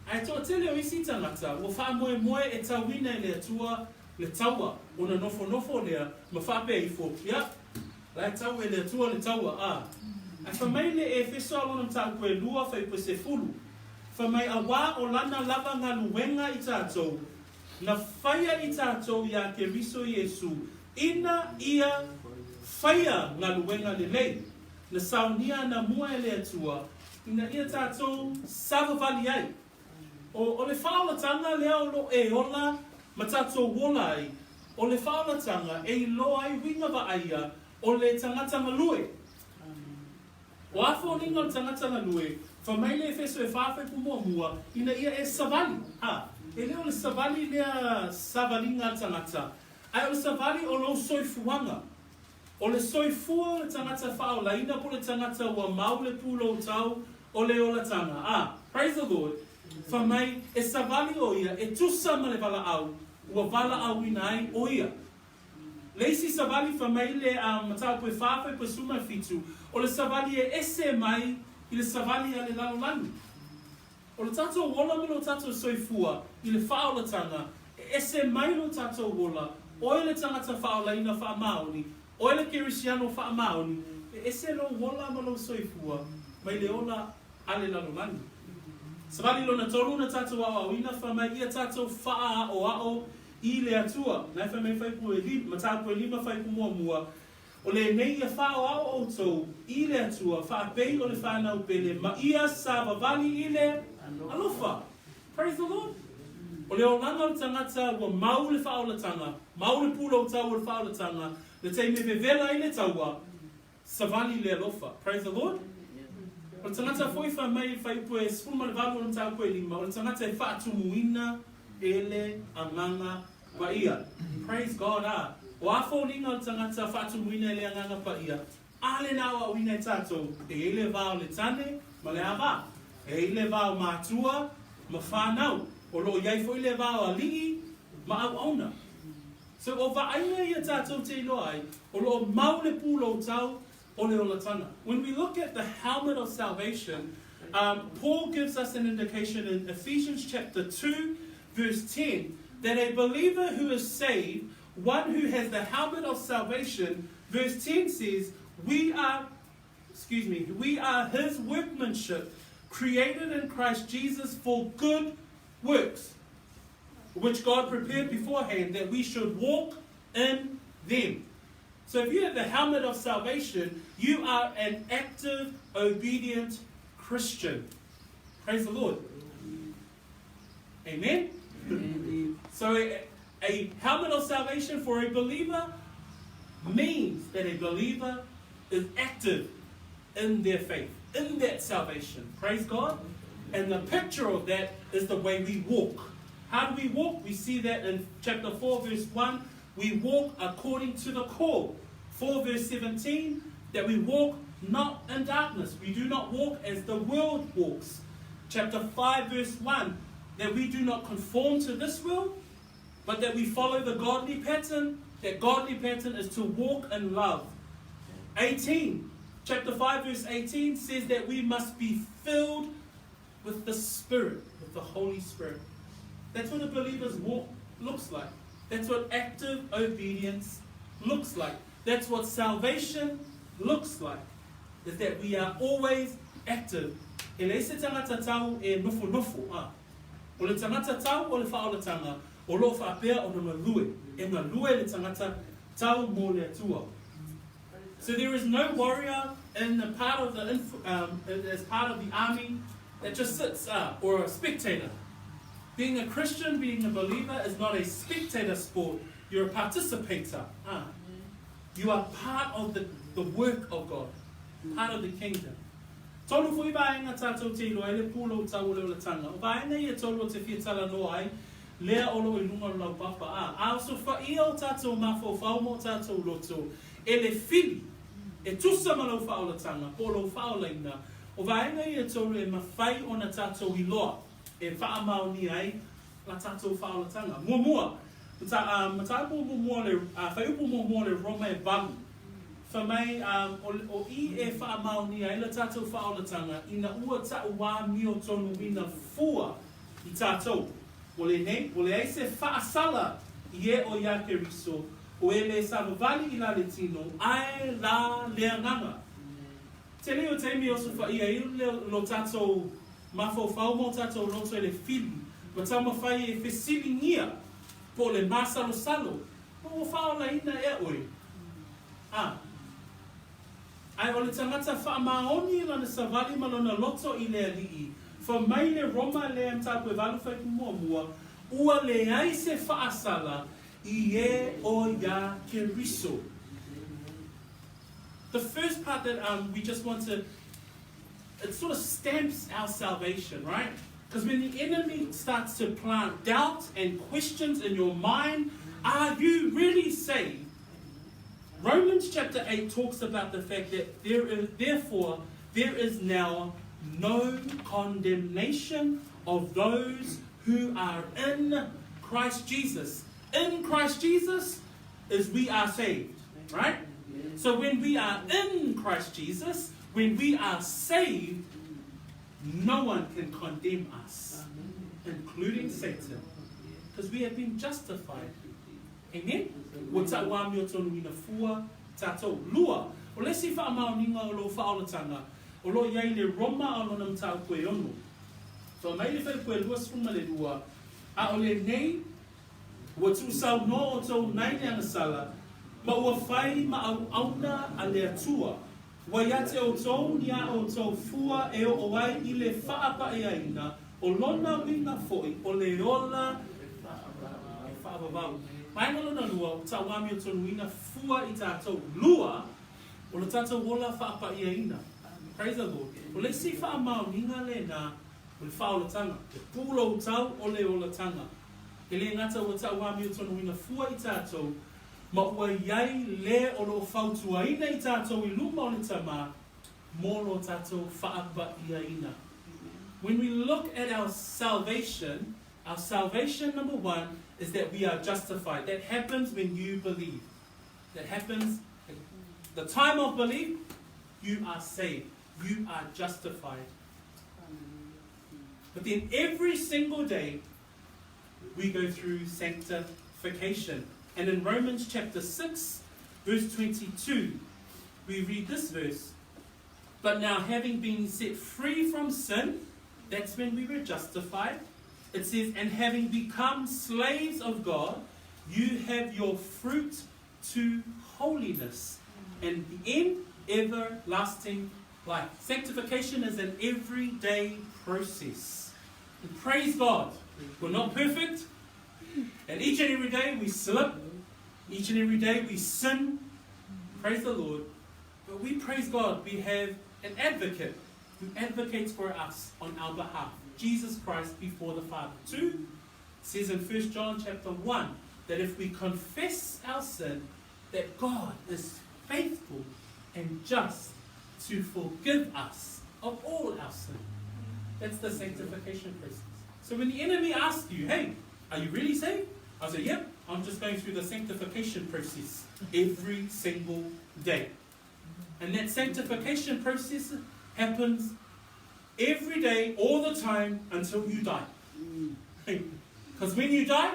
Ae toatele o isi tagata ua faamoemoe e tauina e le Atua le taua, ona nofonofo lea ma faapea ifo, Ia, la e tau e le Atua le taua, a. Ae fai mai le Efeso a lona mataupu e lua, fuaiupu e sefulu, fai mai, Auā o lana lava galuega i tatou, na faia i tatou iā Keriso Iesu, ina ia Faia galuega lelei, na saunia anamua e le Atua, ina ia tatou savavali ai. O, o le faaolataga lea o lo o e ola ma tatou ola ai, o le faaolataga e iloa ai uiga vaaia o le tagata galue. O a foliga o le tagata galue, fai mai le Efeso e fa fuaiupu muamua, ina ia e savali. A, e le o le savali lea savaliga a le tagata, ae o le savali o lou soifuaga. O le soifua o le tagata faaolaina po o le tagata ua mau le pulou tau o le olataga. A, praise the Lord, fai mai, e savali ʻo ia e tusa ma le valaau ua valaauina ai ʻo ia. Le isi savali fai mai le a mataupu e fa fuaiupu e 17, o le savali e ese mai i le savali a le lalolagi. O le tatou ola ma lo tatou soifua i le faaolataga, e ese mai lo tatou ola, oe le tagata faaolaina faamaoni, oe le Kerisiano faamaoni, e ese lou ola ma lou soifua mai le ola a le lalolagi. Savali lona tolu na tatou aoaoina fai mai ia tatou faaaoao i le Atua. Na e fai mai fuaiupu e lima, mataupu e lima fuaiupu muamua, O lenei ia faaoao outou i le Atua faapei o le fanau pele ma ia savavali i le alofa. Praise the Lord. O le olaga o le tagata ua mau le faaolataga, mau le pulou tau o le faaolataga, le taimi e vevela ai le taua, savali i le alofa. Praise the Lord. O le tagata foi fai mai i le fuaiupu e 18 o le mataupu e lima, o le tagata e faatumuina e le Agaga Paia. Praise God a! O a foliga o le tagata faatumuina e le Agaga Paia, a le na aoaoina e tatou, e i ai le va o le tane ma le ava, e i ai le va o matua ma fanau, o lo o i ai foi le va o alii ma auauna. So o vaaiga ia tatou te iloa ai, o lo o mau le pulou tau o le olataga. When we look at the helmet of salvation, Paul gives us an indication in Ephesians chapter 2, verse 10, that a believer who is saved, one who has the helmet of salvation, verse 10 says, we are, excuse me, we are his workmanship, created in Christ Jesus for good works, which God prepared beforehand that we should walk in them. So if you have the helmet of salvation, you are an active, obedient Christian. Praise the Lord. Amen? Amen. So a, a helmet of salvation for a believer means that a believer is active in their faith, in that salvation. Praise God. And the picture of that is the way we walk. How do we walk? We see that in chapter 4, verse 1. We walk according to the call. 4 verse 17, that we walk not in darkness. We do not walk as the world walks. Chapter 5 verse 1, that we do not conform to this world, but that we follow the godly pattern. That godly pattern is to walk in love. 18, chapter 5 verse 18 says that we must be filled with the Spirit, with the Holy Spirit. That's what a believer's walk looks like. That's what active obedience looks like. That's what salvation looks like. Is that we are always active. E leai se tagata tau e nofonofo, a. O le tagata tau o le faaolatanga, o lo o faapea ona galue. E galue le tagata tau mo le Atua. So there is no warrior in the part of the as part of the army that just sits uh, or a spectator. Being a Christian, being a believer is not a spectator sport. You're a participator. Uh. You are part of the, the work of God, part of the kingdom. Tolu foi vaega tatou te iloa ai le pulou tau o le olatanga. O vaega ia e tolu o te fia talanoa ai, lea o lo o i luga o le laupapa. A, a osofaia o tatou mafaufau ma o tatou loto e le fili, e tusa ma lau faaolatanga po o lou faaolaina, o vaega ia e tolu e mafai ona tatou iloa e faamaonia ai la tatou faaolatanga. Muamua, mata, mataupu muamua o le, fuaiupu muamua o le Roma e valu. Fai mai, o, o i e faamaonia ai la tatou faaolatanga ina ua ta'uamio tonuina fua i tatou. Ua lenei, ua leai se faasala i e o iā Keriso, o e le savavali i la le tino, ae la le agaga. Tele o taimi e osofaia ai lo tatou mafaufau ma o tatou loto e le fili, ma taumafai e fesiligia po o le masalosalo, po ua faaolaina ea oe. A. Ae o le tagata faamaoni i lana savali ma lona loto i le Alii, fa mai le Roma lea mataupu e valu faipu muamua, ua leai se faasala i e o iā Keriso. The first part that um, we just want to, it sort of stamps our salvation, right? Because when the enemy starts to plant doubt and questions in your mind, are you really saved? Romans chapter 8 talks about the fact that there is, therefore there is now no condemnation of those who are in Christ Jesus. In Christ Jesus is we are saved, right? So when we are in Christ Jesus, when we are saved, no one can condemn us, including Satan, because we have been justified. Amen? Ua tauāmiotonuina fua tātou. Lua, o le isi faamaoniga o lou faaolatanga, o lo o i ai le Roma a lona mataupu e ono. Fa mai le faipue 22, a o lenei, ua tuusaunoa outou nai le agasala, ma ua fai ma auauna a le Atua. Ua ia te outou ni a outou fua e oo ai i le faapaʻiaina o lona uiga foi o le ola e faavavau. Vaega lona lua, ua tauamiotonuina fua i tatou. Lua, o lo tatou ola faapaʻiaina. Praise the Lord. O le isi faamaoniga lena o le faaolataga, le puloutau o le olataga. E le gata ua tauamiotonuina fua i tatou, ma ua i ai le o lo o fautuaina i tatou i luma o le Tama mo lo tatou faapaʻiaina. When we look at our salvation, our salvation, number one, is that we are justified. That happens when you believe. That happens at the time of belief, you are saved. You are justified. But then every single day, we go through sanctification. And in Romans chapter 6, verse 22, we read this verse. But now, having been set free from sin, that's when we were justified. It says, and having become slaves of God, you have your fruit to holiness, and the end, everlasting life. Sanctification is an everyday process. And praise God, we're not perfect, and each and every day we slip, each and every day we sin. Praise the Lord. But we praise God, we have an advocate who advocates for us on our behalf, Jesus Christ before the Father. Two, says in 1 John chapter 1 that if we confess our sin, that God is faithful and just to forgive us of all our sin. That's the sanctification process. So when the enemy asks you, hey, are you really saved? I say, yep, I'm just going through the sanctification process every single day. And that sanctification process happens every day, all the time, until you die. Because when you die,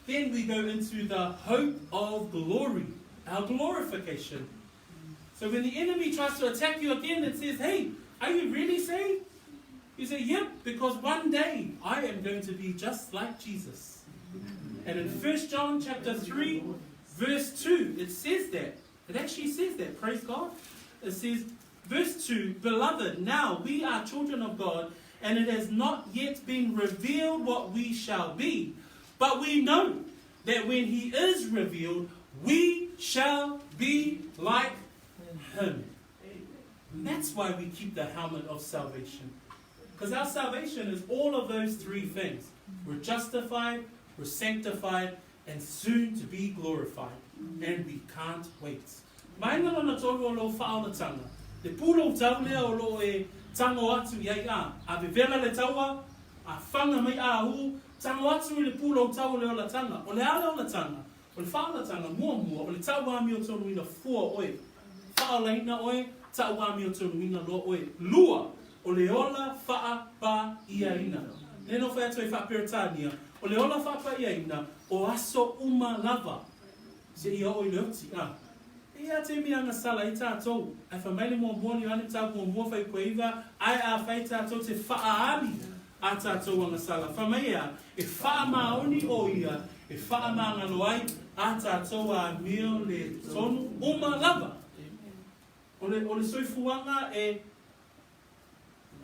then we go into the hope of glory, our glorification. So when the enemy tries to attack you again and says, hey, are you really saved? You say, yep, because one day I am going to be just like Jesus. And in 1 John chapter 3, verse 2, it says that. It actually says that, praise God. It says, verse 2, Beloved, now we are children of God, and it has not yet been revealed what we shall be. But we know that when he is revealed, we shall be like him. And that's why we keep the helmet of salvation. Because our salvation is all of those three things. We're justified, we're sanctified, and soon to be glorified. And we can't wait. Mai lona tolu o lou faaolatanga, le pulou tau lea o loo e tago atu i ai a, a vevela le taua, a faga mai a u, tago atu i le pulou tau o le olatanga. O le a le olatanga? O le faaolatanga muamua, o le tauamiotonuina fua oe. Faaolaina oe, tauamiotonuina loa oe. Lua, o le ola faapaʻiaina. Lea na ou fai atu ai faa-Peretania, o le ola faapaʻiaina, o aso uma lava, seia oo i le oti, a. E ia te mea agasala ai tatou, ae fai mai le muamua o Ioane mataupu muamua fuaipua iva, ae afai tatou te faaali a tatou agasala, fai mai ea, e faamaoni o ia e faamagalo ai a tatou amio le tonu uma lava. O le, o le soifuaga e,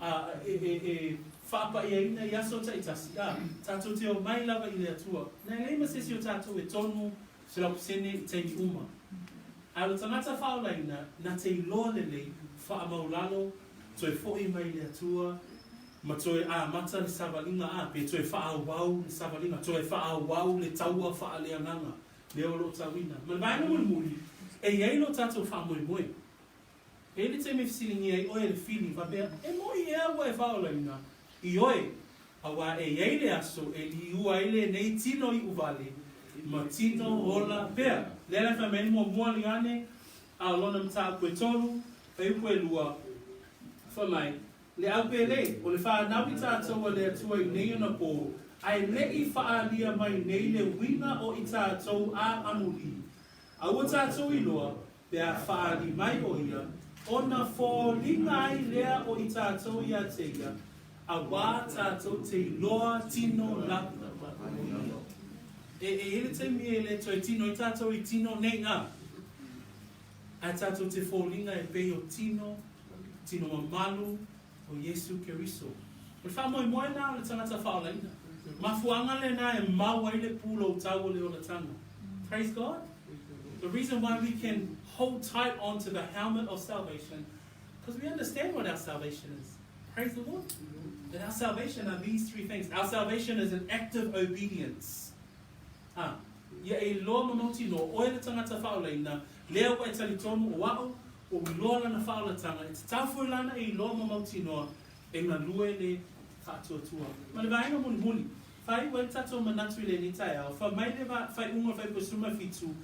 a, e, e, e faapaiaina i aso taitasi, a, tatou te omai lava i le Atua. Na e leai ma se isi o tatou e tonu 100% i taimi uma. Ae o le tagata faaolaina, na te iloa lelei, faamaulalo, toe fo'i mai i le Atua, ma toe amata le savaliga, a, pe toe faaauau le savaliga, toe faaauau le taua faaleagaga lea o lo o tauina. Ma le vaega mulimuli, e i ai lo tatou faamoemoe. E i ai le taimi e fesiligia ai oe e le fili, faapea, E mo'i ea ua e faaolaina? Ioe, auā e i ai le aso e liua ai lenei tino iuvale ma tino ola pea. Lea la e fai mai ai le muamua liane, a o lona mataupu e tolu, fuaiupu e lua, fai mai, Le au pele, o le fanau i tatou a le Atua i nei ona pō, ae le i faaalia mai nei le uiga o i tatou a amuli. A ua tatou iloa, pe a faaali mai o ia, ona foliga ai lea o i tatou ia te ia, auā tatou te iloa tino lava o ia. E, e i ai le taimi e le toe tino ai tatou i tino nei a, ae tatou te foliga e pei o tino tino mamalu o Iesu Keriso. O le faamoemoe lena o le tagata faaolaina. Mafuaaga lena e mau ai le pulou tau o le olataga. Praise God. The reason why we can hold tight onto the helmet of salvation, because we understand what our salvation is. Praise the Lord. That our salvation are these three things. Our salvation is an active obedience. Ah, ia e iloa ma mautinoa, oe le tagata faaolaina, lea ua e talitonu o a'u, ua ou iloa lana faaolataga, e tatau foi lana e iloa ma mautinoa e galue le faatuatua. Ma le vaega mulimuli, faaiu ai le tatou manatu i lenei taeao, fai mai le faaiuga o le Fuaiupu 17,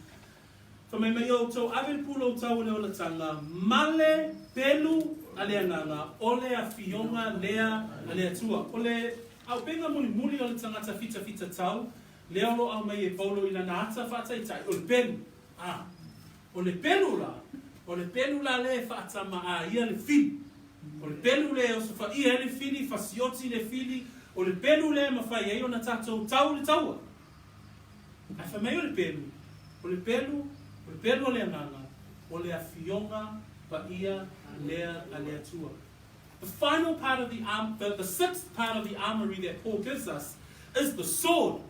Fai mai, Ma ia outou ave le pulou tau o le olataga, ma le pelu a le Agaga, o le afioga lea a le Atua. O le auupega mulimuli o le tagata fitafita tau, lea o lo o aumai e Paulo i lana ata faataitai, o le pelu. A, o le pelu la, o le pelu la lea e faatama a ia le fili. O le pelu lea e osofaia ai le fili, fasioti le fili, o le pelu lea e mafai ai ona tatou tau le taua. Ae fai mai o le pelu, o le pelu, o le pelu o le Agaga, o le Afioga Paia lea a le Atua. The final part of the arm, the, the sixth part of the armory that Paul gives us is the sword.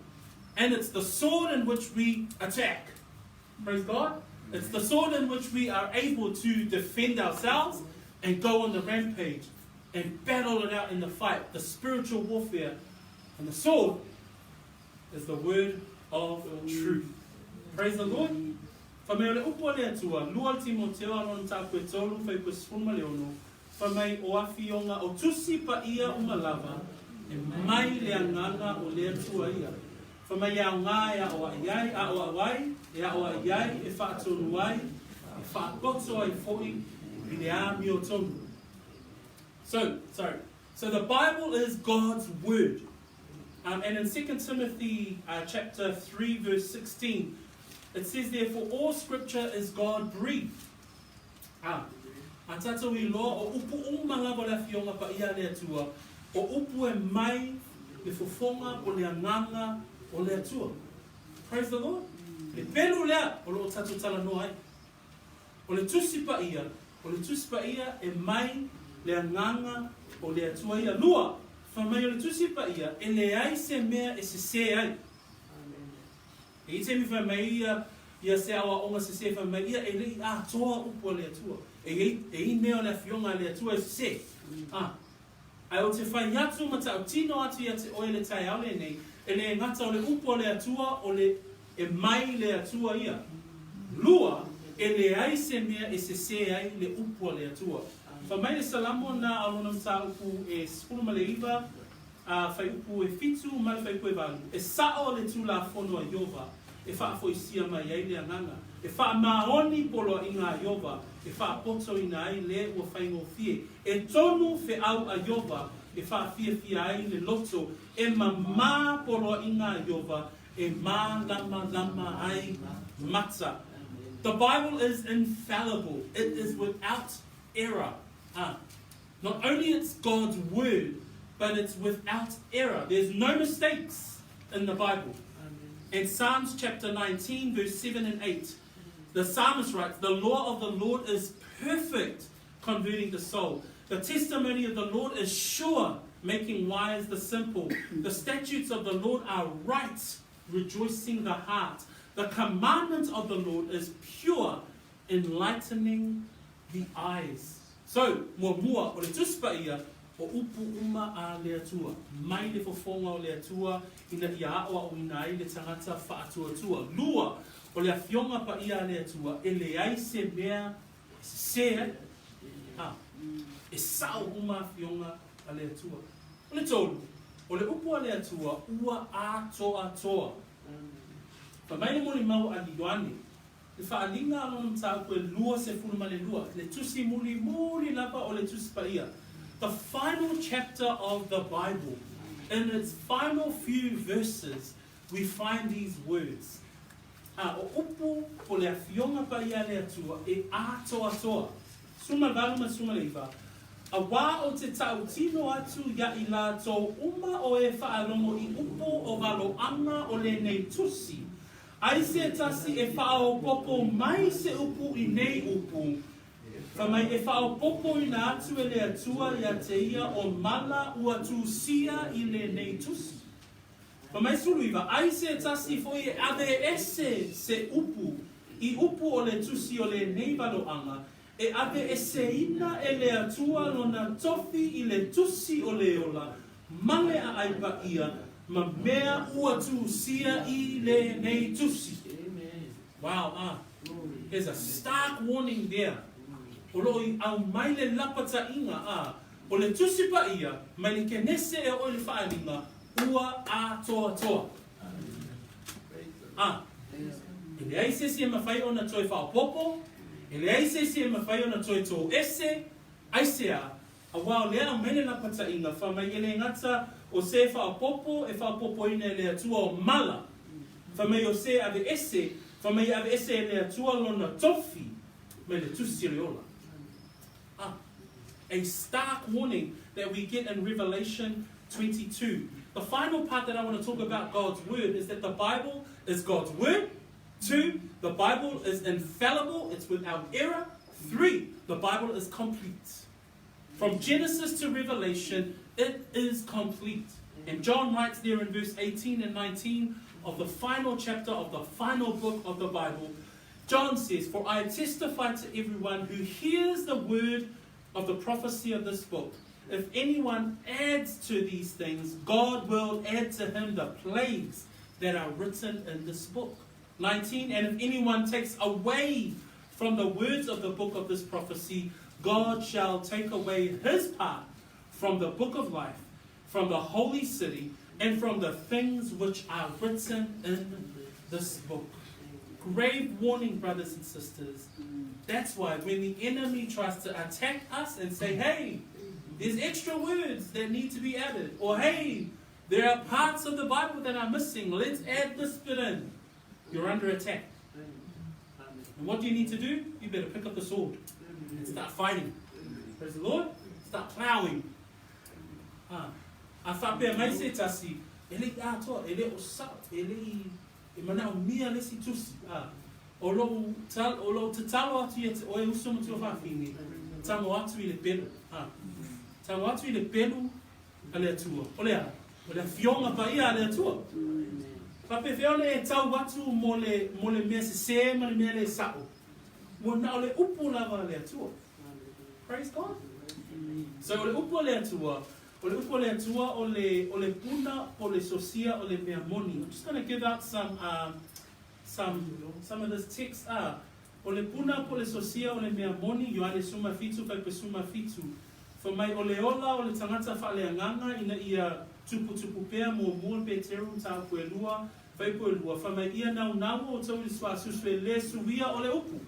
And it's the sword in which we attack. Praise God. It's the sword in which we are able to defend ourselves and go on the rampage and battle it out in the fight, the spiritual warfare. And the sword is the word of truth. Praise the Lord. Fai mai o le upu a le Atua, lua Timoteo a lona mataupu e tolu, fuaiupu e 16, fai mai o afioga o tusi paia uma lava e mai le agaga o le Atua ia. Fai mai e aoga e aʻoaʻi ai, aʻoaʻo ai, e aʻoaʻi ai, e faatonu ai, e faapoto ai foi i le amiotonu. So, sorry. So the Bible is God's word. And in 2 Timothy chapter 3 verse 16, it says there, For all scripture is God breathed. Ah, a tatou iloa o upu uma lava o le Afioga Paia a le Atua, o upu e mai le fofoga o le agaga o le Atua. Praise the Lord. Le pelu lea o lo o tatou talanoa ai. O le Tusi Paia, o le Tusi Paia e mai le agaga o le Atua ia. Lua, fai mai o le Tusi Paia e leai se mea e sesē ai. E i ai taimi fai mai ia ia se aoaoga sesē fai mai ia e le i atoa upu a le Atua. E i ai e i mea o le Afioga a le Atua e sesē. A, ae ou te fai atu ma tautino atu ia te oe le taeao lenei, e le gata o le upu a le Atua o le E mai le Atua ia. Lua, e leai se mea e sesē ai le upu a le Atua. Fai mai le Salamo na a lona mataupu e 19, a fuaiupu e fitu ma le fuaiupu e valu, E sa'o le Tulafono a Iova e faafoisia mai ai le agaga, e faamaoni poloaiga a Iova e faapotoina ai le ua faigofie, e tonu feau a Iova e faafiafia ai le loto, e mamā poloaiga a Iova E mālamalama ai mata. The Bible is infallible. It is without error. Ah. Not only it's God's word, but it's without error. There's no mistakes in the Bible. In Psalms chapter 19, verse 7 and 8, The psalmist writes, The law of the Lord is perfect, converting the soul. The testimony of the Lord is sure, making wise the simple. The statutes of the Lord are right, rejoicing the heart. The commandment of the Lord is pure, enlightening the eyes. So, muamua, o le Tusi Paia, o upu uma a le Atua, mai le fofoga o le Atua ina ia aoaoina ai le tagata faatuatua. Lua, o le Afioga Paia a le Atua, e leai se mea e sese ai. A, e sao uma Afioga a le Atua. O le tolu, o le upu a le Atua ua atoatoa. Fai mai le molimau a Ioane, Le faaaliga a lona mataupu e 22, le tusi mulimuli lava o le Tusi Paia, the final chapter of the Bible, in its final few verses, we find these words, A o upu o le Afioga Paia a le Atua e atoatoa, 18 ma 19, Auā o te tautino atu ia i latou uma o e faalogo i upu o valoaga o lenei tusi, Ai se tasi e faaopopo mai se upu i nei upu, Fai mai e faaopopoina atu e le Atua ia te ia o mala ua tusia i lenei tusi. Fai mai 19, Ai se tasi foi e ave ese se upu i upu o le tusi o lenei valoaga, e aveeseina e le Atua lona tofi i le tusi o le ola ma le aai paia ma mea ua tusia i lenei tusi. Wow, ah. There's a stark warning there. O lo o i aumai le lapataiga, ah, o le tusi paia mai le Kenese e oo i le Faaaliga, ua atoatoa. Ah, e leai se isi e mafai ona toe faaopoopo, e leai se isi e mafai ona toe toese, aisea, auā o lea aumai le lapataiga, fai mai e le gata o se faaopoopo e faaopoopoina e le Atua o mala, fai mai o se aveese, fai mai e aveese e le Atua lona tofi mai le tusi o le ola. Ah, a stark warning that we get in Revelation 22. The final part that I want to talk about God's Word is that the Bible is God's Word. Two, the Bible is infallible, it's without error. Three, the Bible is complete. From Genesis to Revelation, it is complete. And John writes there in verse 18 and 19 of the final chapter of the final book of the Bible, John says, For I testify to everyone who hears the word of the prophecy of this book. If anyone adds to these things, God will add to him the plagues that are written in this book. 19 And if anyone takes away from the words of the book of this prophecy, God shall take away his part from the book of life, from the holy city, and from the things which are written in this book. Grave warning, brothers and sisters. That's why when the enemy tries to attack us and say, hey, there's extra words that need to be added, or hey, there are parts of the Bible that are missing, let's add this bit in. You're under attack. And what do you need to do? You better pick up the sword and start fighting. Praise the Lord. Start plowing. Ah, a faapea mai se tasi, e le i atoa, e le o sao, e le i e manaomia le isi tusi. Ah, o lou, tal, o lou tatalo atu ia te oe uso ma tuafafine, tango atu i le pelu. Ah, tango atu i le pelu a le Atua. O le a? O le Afioga Paia a le Atua. Faapefea ona e tau atu mo le, mo le mea sesē ma le mea le sa'o? Ua na o le upu lava a le Atua. Praise God. So o le upu a le Atua, o le upu a le Atua o le, o le puna po le sosia o le mea moni. I'm just going to give out some, uh, some, some of this text. Ah, o le puna po le sosia o le mea moni, Ioane suma fitu faipe suma fitu. Fai mai o le ola o le tagata faaleagaga ina ia tuputupu pea muamua Peteru mataupu e lua, faipu e lua, fai mai ia naunau outou i le suasusu e le suia o le upu,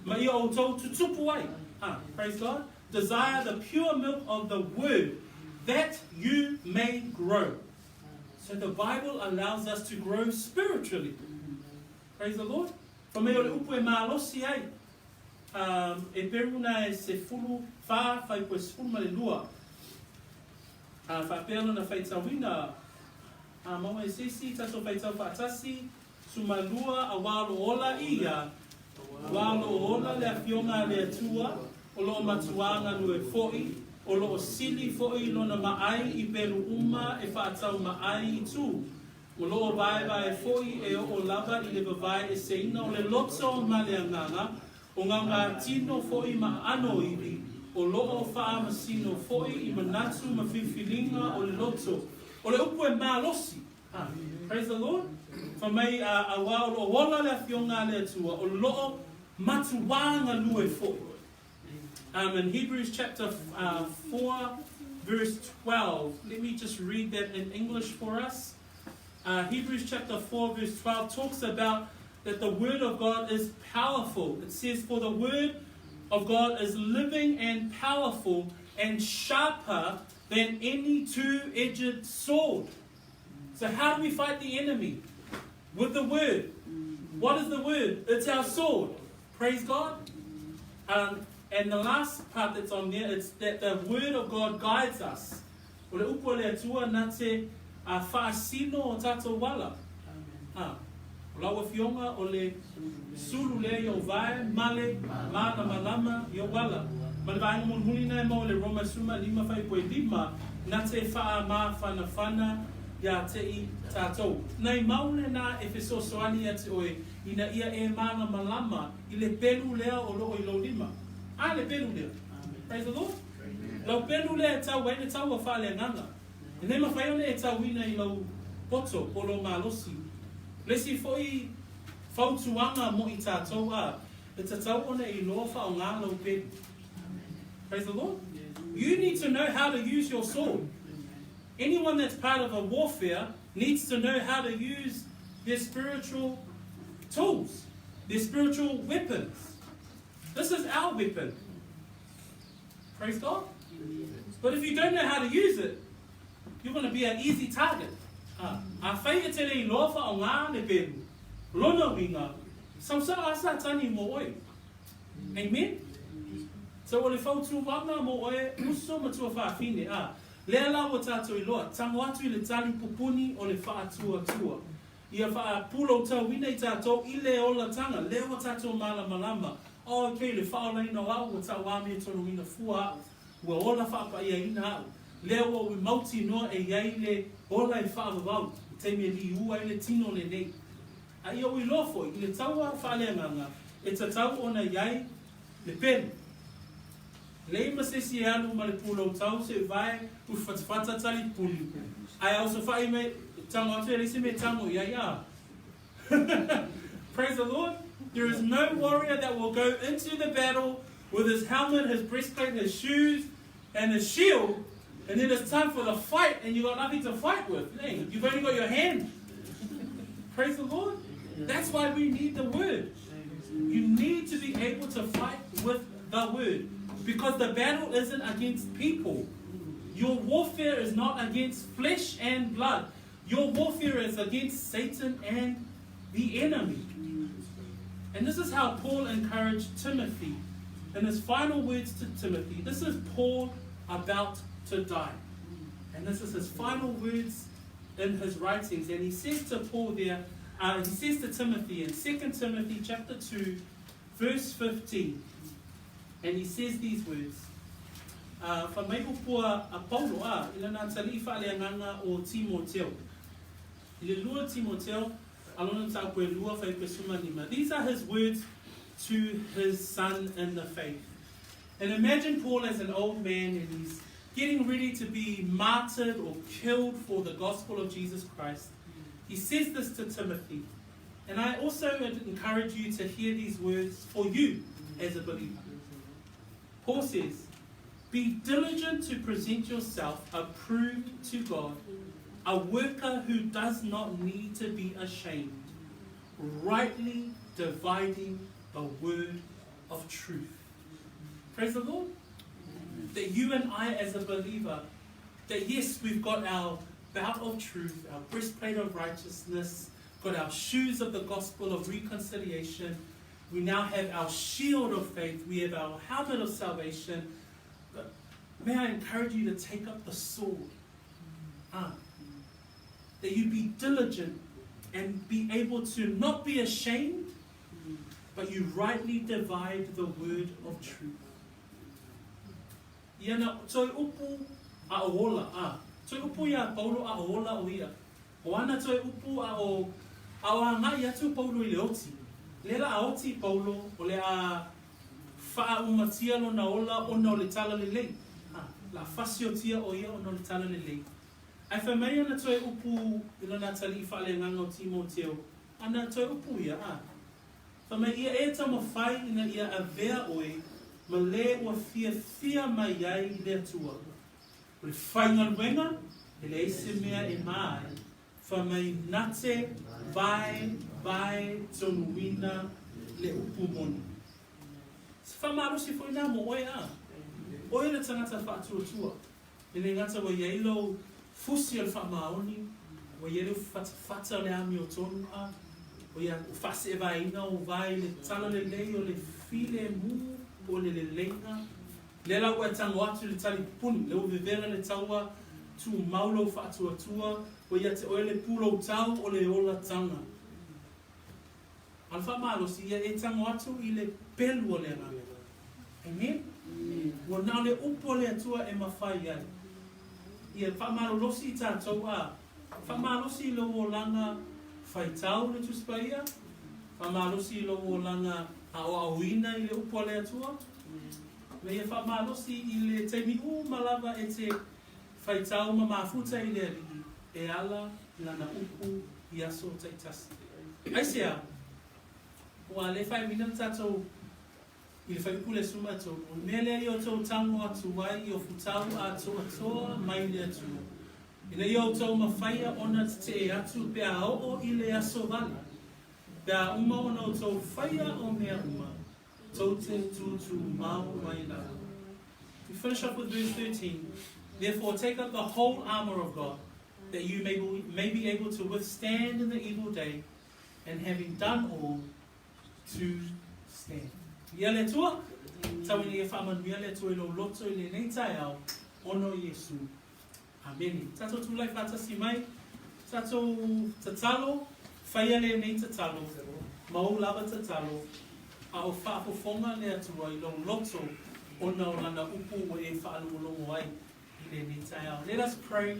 ma ia outou tutupu ai. Ah, praise God. Desire the pure milk of the word that you may grow. So the Bible allows us to grow spiritually. Praise the Lord. Fai mai o le upu e malosi ai. Ā, e peruna e 14 whaipu e 12. Ā, whaapea lona whaitauina, ā, maua e se isi tatou whaitau whaatasi, sumalua a wā lo ola i ia. Auā o loo ola le Afioga a le Atua, o loo matuā galue foʻi, o loo sili foʻi lona maʻai i pelu uma e faataumaʻai i tu. O loo vaevae foʻi e oo lava i le vavae eseina o le loto ma le agaga, o gaugatino foʻi ma aano o ivi, o loo faamasino foʻi i manatu ma filifiliga o le loto. O le upu e malosi. Ha. Praise the Lord. Fai mai auā o loo ola le Afioga a le Atua, o loo matuā galue foʻi. In Hebrews chapter 4 verse 12, let me just read that in English for us. Hebrews chapter 4 verse 12 talks about that the word of God is powerful. It says, For the word of God is living and powerful and sharper than any two-edged sword. So how do we fight the enemy? With the word. What is the word? It's our sword. Praise God. And the last part that's on there, it's that the word of God guides us. O le upu a le Atua na te faasino o tatou ala. Ha. O lau Afioga o le sulu lea i ou vae, male, malamalama i ou ala. Ma le vaega mulimuli na e maua i le Roma 15 faipue lima, na te faamafanafana ia te i tatou. Nai mau lena e fesoasoani ia te oe ina ia e malamalama i le pelu lea o loo i lou lima. A le pelu lea. Praise the Lord. Lau pelu lea e tau ai le taua faaleagaga. E le mafai ona e tauina i lou poto po o lou malosi. Le isi foi fautuaga mo i tatou a, e tatau ona e iloa faaaoga lou pelu. Praise the Lord. You need to know how to use your sword. Anyone that's part of a warfare needs to know how to use their spiritual tools, their spiritual weapons. This is our weapon. Praise God. But if you don't know how to use it, you're going to be an easy target. Afai e te le iloa faaaoga le pelu, lona uiga, sausau a Satani mo oe. Amen? So o le fautuaga mo oe, uso ma tuafafine, a, lea la ua tatou iloa, tago atu i le tali pupuni o le faatuatua. Ia faapulou-tauina i tatou i le olataga, lea ua tatou malamalama, Oh, okay, le faaolaina o a'u ua tauāmiotoloina fua a'u, ua ola faapaiaina a'u, lea ua ui mautinoa e i ai le ola e faavavau i taimi e liu ai le tino lenei. A ia ui loa foi i le taua faaleagaga e tatau ona i ai le pelu. Lei ma se isi e alu ma le pulou tau se vae ufatafata tali puni ae ausofa'i mai tago atu e leai se mea e tago i ai a. Praise the Lord. There is no warrior that will go into the battle with his helmet, his breastplate, his shoes, and his shield, and then it's time for the fight, and you got nothing to fight with. Hey, you've only got your hand. Praise the Lord. That's why we need the word. You need to be able to fight with the word. Because the battle isn't against people. Your warfare is not against flesh and blood. Your warfare is against Satan and the enemy. And this is how Paul encouraged Timothy. In his final words to Timothy, this is Paul about to die. And this is his final words in his writings. And he says to Paul there, he says to Timothy in 2 Timothy chapter 2, verse 15, and he says these words, Fai mai upu a Paulo, a, i lana atalii faaleagaga o Timoteo. I le lua Timoteo, a lona mataupu e lua, fai suma lima. These are his words to his son in the faith. And imagine Paul as an old man, and he's getting ready to be martyred or killed for the gospel of Jesus Christ. He says this to Timothy. And I also encourage you to hear these words for you as a believer. Paul says, Be diligent to present yourself approved to God, a worker who does not need to be ashamed, rightly dividing the word of truth. Praise the Lord. That you and I, as a believer, that yes, we've got our belt of truth, our breastplate of righteousness, got our shoes of the gospel of reconciliation. We now have our shield of faith. We have our helmet of salvation. But may I encourage you to take up the sword. That you be diligent and be able to not be ashamed, but you rightly divide the word of truth. Ia na toe upu a o ola, a. Toe upu iā Paulo a o ola o ia. O ana toe upu a o, a o agai atu Paulo i le oti. Lea la a oti Paulo, o le a faaumatia lona ola ona o le Talalelei. A, la fasiotia o ia ona o le Talalelei. Ae fai mai ana toe upu i lona atalii faaleagaga o Timoteo, ana toe upu ia, a. Fai mai ia e taumafai ina ia avea oe ma le ua fiafia mai ai i le Atua. O le faigaluega, e leai se mea e ma ai, fai mai na te vaevae tonuina le upu moni. Se faamalosi foi lena mo oe, a. Oe le tagata faatuatua. E le gata ua i ai lou fusi o le faamaoni, ua i ai lou fatafata o le amiotonu, a o ia ua faaseevaeina ou va i le talalelei o le filemu po o le leleiga. Lea la ua e tago atu i le tali pupuni, lea ua vevela le taua, tumau lou faatuatua, ua ia te oe le puloutau o le olataga. A o le faamalosi, ia e tago atu i le pelu o le Agaga. Amen? Ua na o le upu a le Atua e mafai ai. Ia faamalolosi i tatou a faamalosi i lou olaga faitau le Tusi Paia, faamalosi i lou olaga aoaoina i le upu a le Atua, ma ia faamalosi i le taimi uma lava e te faitau ma mafuta i le Alii e ala i Lana upu i aso taitasi. Aisea? Ua le faaiuina le tatou i le fuaiupu le 13, O le mea lea i outou tago atu ai i o futau atoatoa mai le Atua, ina ia outou mafaia ona tetee atu pe a oo i le aso vale, pe a uma ona outou faia o mea uma, tou te tūtūmau mai lava. We finish up with verse 13. Therefore take up the whole armor of God, that you may be able to withstand in the evil day, and having done all, to stand. Ia le Atua, tau ina ia faamanuia le Atua i lou loto i lenei taeao, ona o Iesu. Amene. Tatou tulai faatasi mai, tatou tatalo, faia lenei tatalo, ma ou lava tatalo, a o faafofoga le Atua i lou loto ona o Lana upu ua e faalogologo ai i lenei taeao. Let us pray.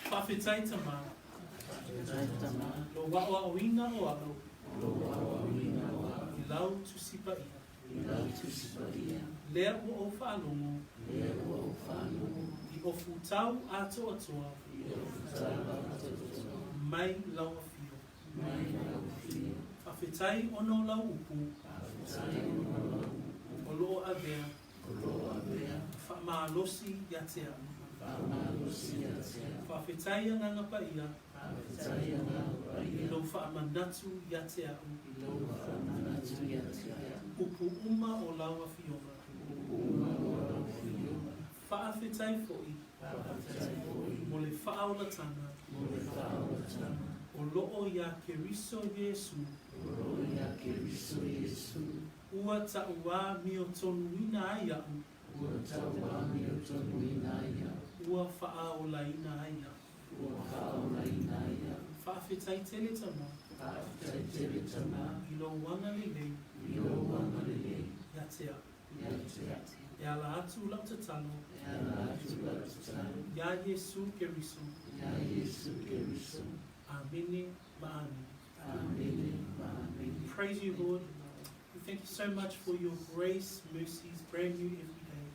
Faafetai Tama. Faafetai Tama. Lou aoaoina o a'u. Lou aoaoina o a'u. I lau Tusi Paia. I lau Tusi Paia. Lea ua ou faalogo. Lea ua ou faalogo. I o futau atoatoa. I o futau atoatoa. Mai lau afio. Mai lau afio. Faafetai ona o lau upu. Faafetai ona o lau upu. O lo o avea. O lo o avea. Faamalosi ia te a'u. Faamalosi ia te a'u. Faafetai Agaga Paia. Faafetai Agaga Paia. I lou faamanatu ia te a'u. I lou faamanatu ia te a'u. Upu uma o lau afioga. Upu uma o lau afioga. Faafetai foi. Faafetai foi. Mo le faaolataga. Mo le faaolataga. O lo o iā Keriso Iesu. O lo o iā Keriso Iesu. Ua tauamiotonuina ai a'u. Ua tauamiotonuina ai a'u. Ua faaolaina ai a'u. Ua faaolaina ai a'u. Faafetai tele Tama. Faafetai tele Tama. I lou agalelei. I lou agalelei. Ia te a'u. Ia te a'u. E ala atu lau tatalo. E ala atu lau tatalo. Iā Iesu Keriso. Iā Iesu Keriso. Amene ma amene. Amene ma amene. Praise you, Lord. We thank you so much for your grace, mercies, brand new every day.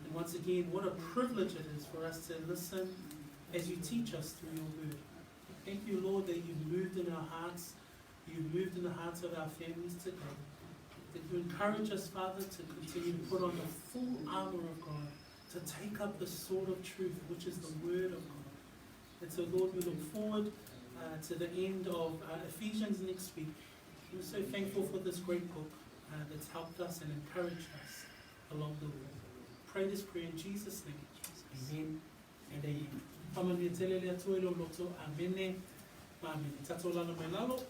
And once again, what a privilege it is for us to listen as you teach us through your word. Thank you, Lord, that you've moved in our hearts, you've moved in the hearts of our families today. That you encourage us, Father, to continue to put on the full armor of God, to take up the sword of truth, which is the word of God. And so, Lord, we look forward to the end of Ephesians next week. We're so thankful for this great book that's helped us and encouraged us along the way. Pray this prayer in Jesus' name. Amen and amen. Faamanuia tele le Atua i lou loto. Amene ma amene. Tatou alaala mai lalo.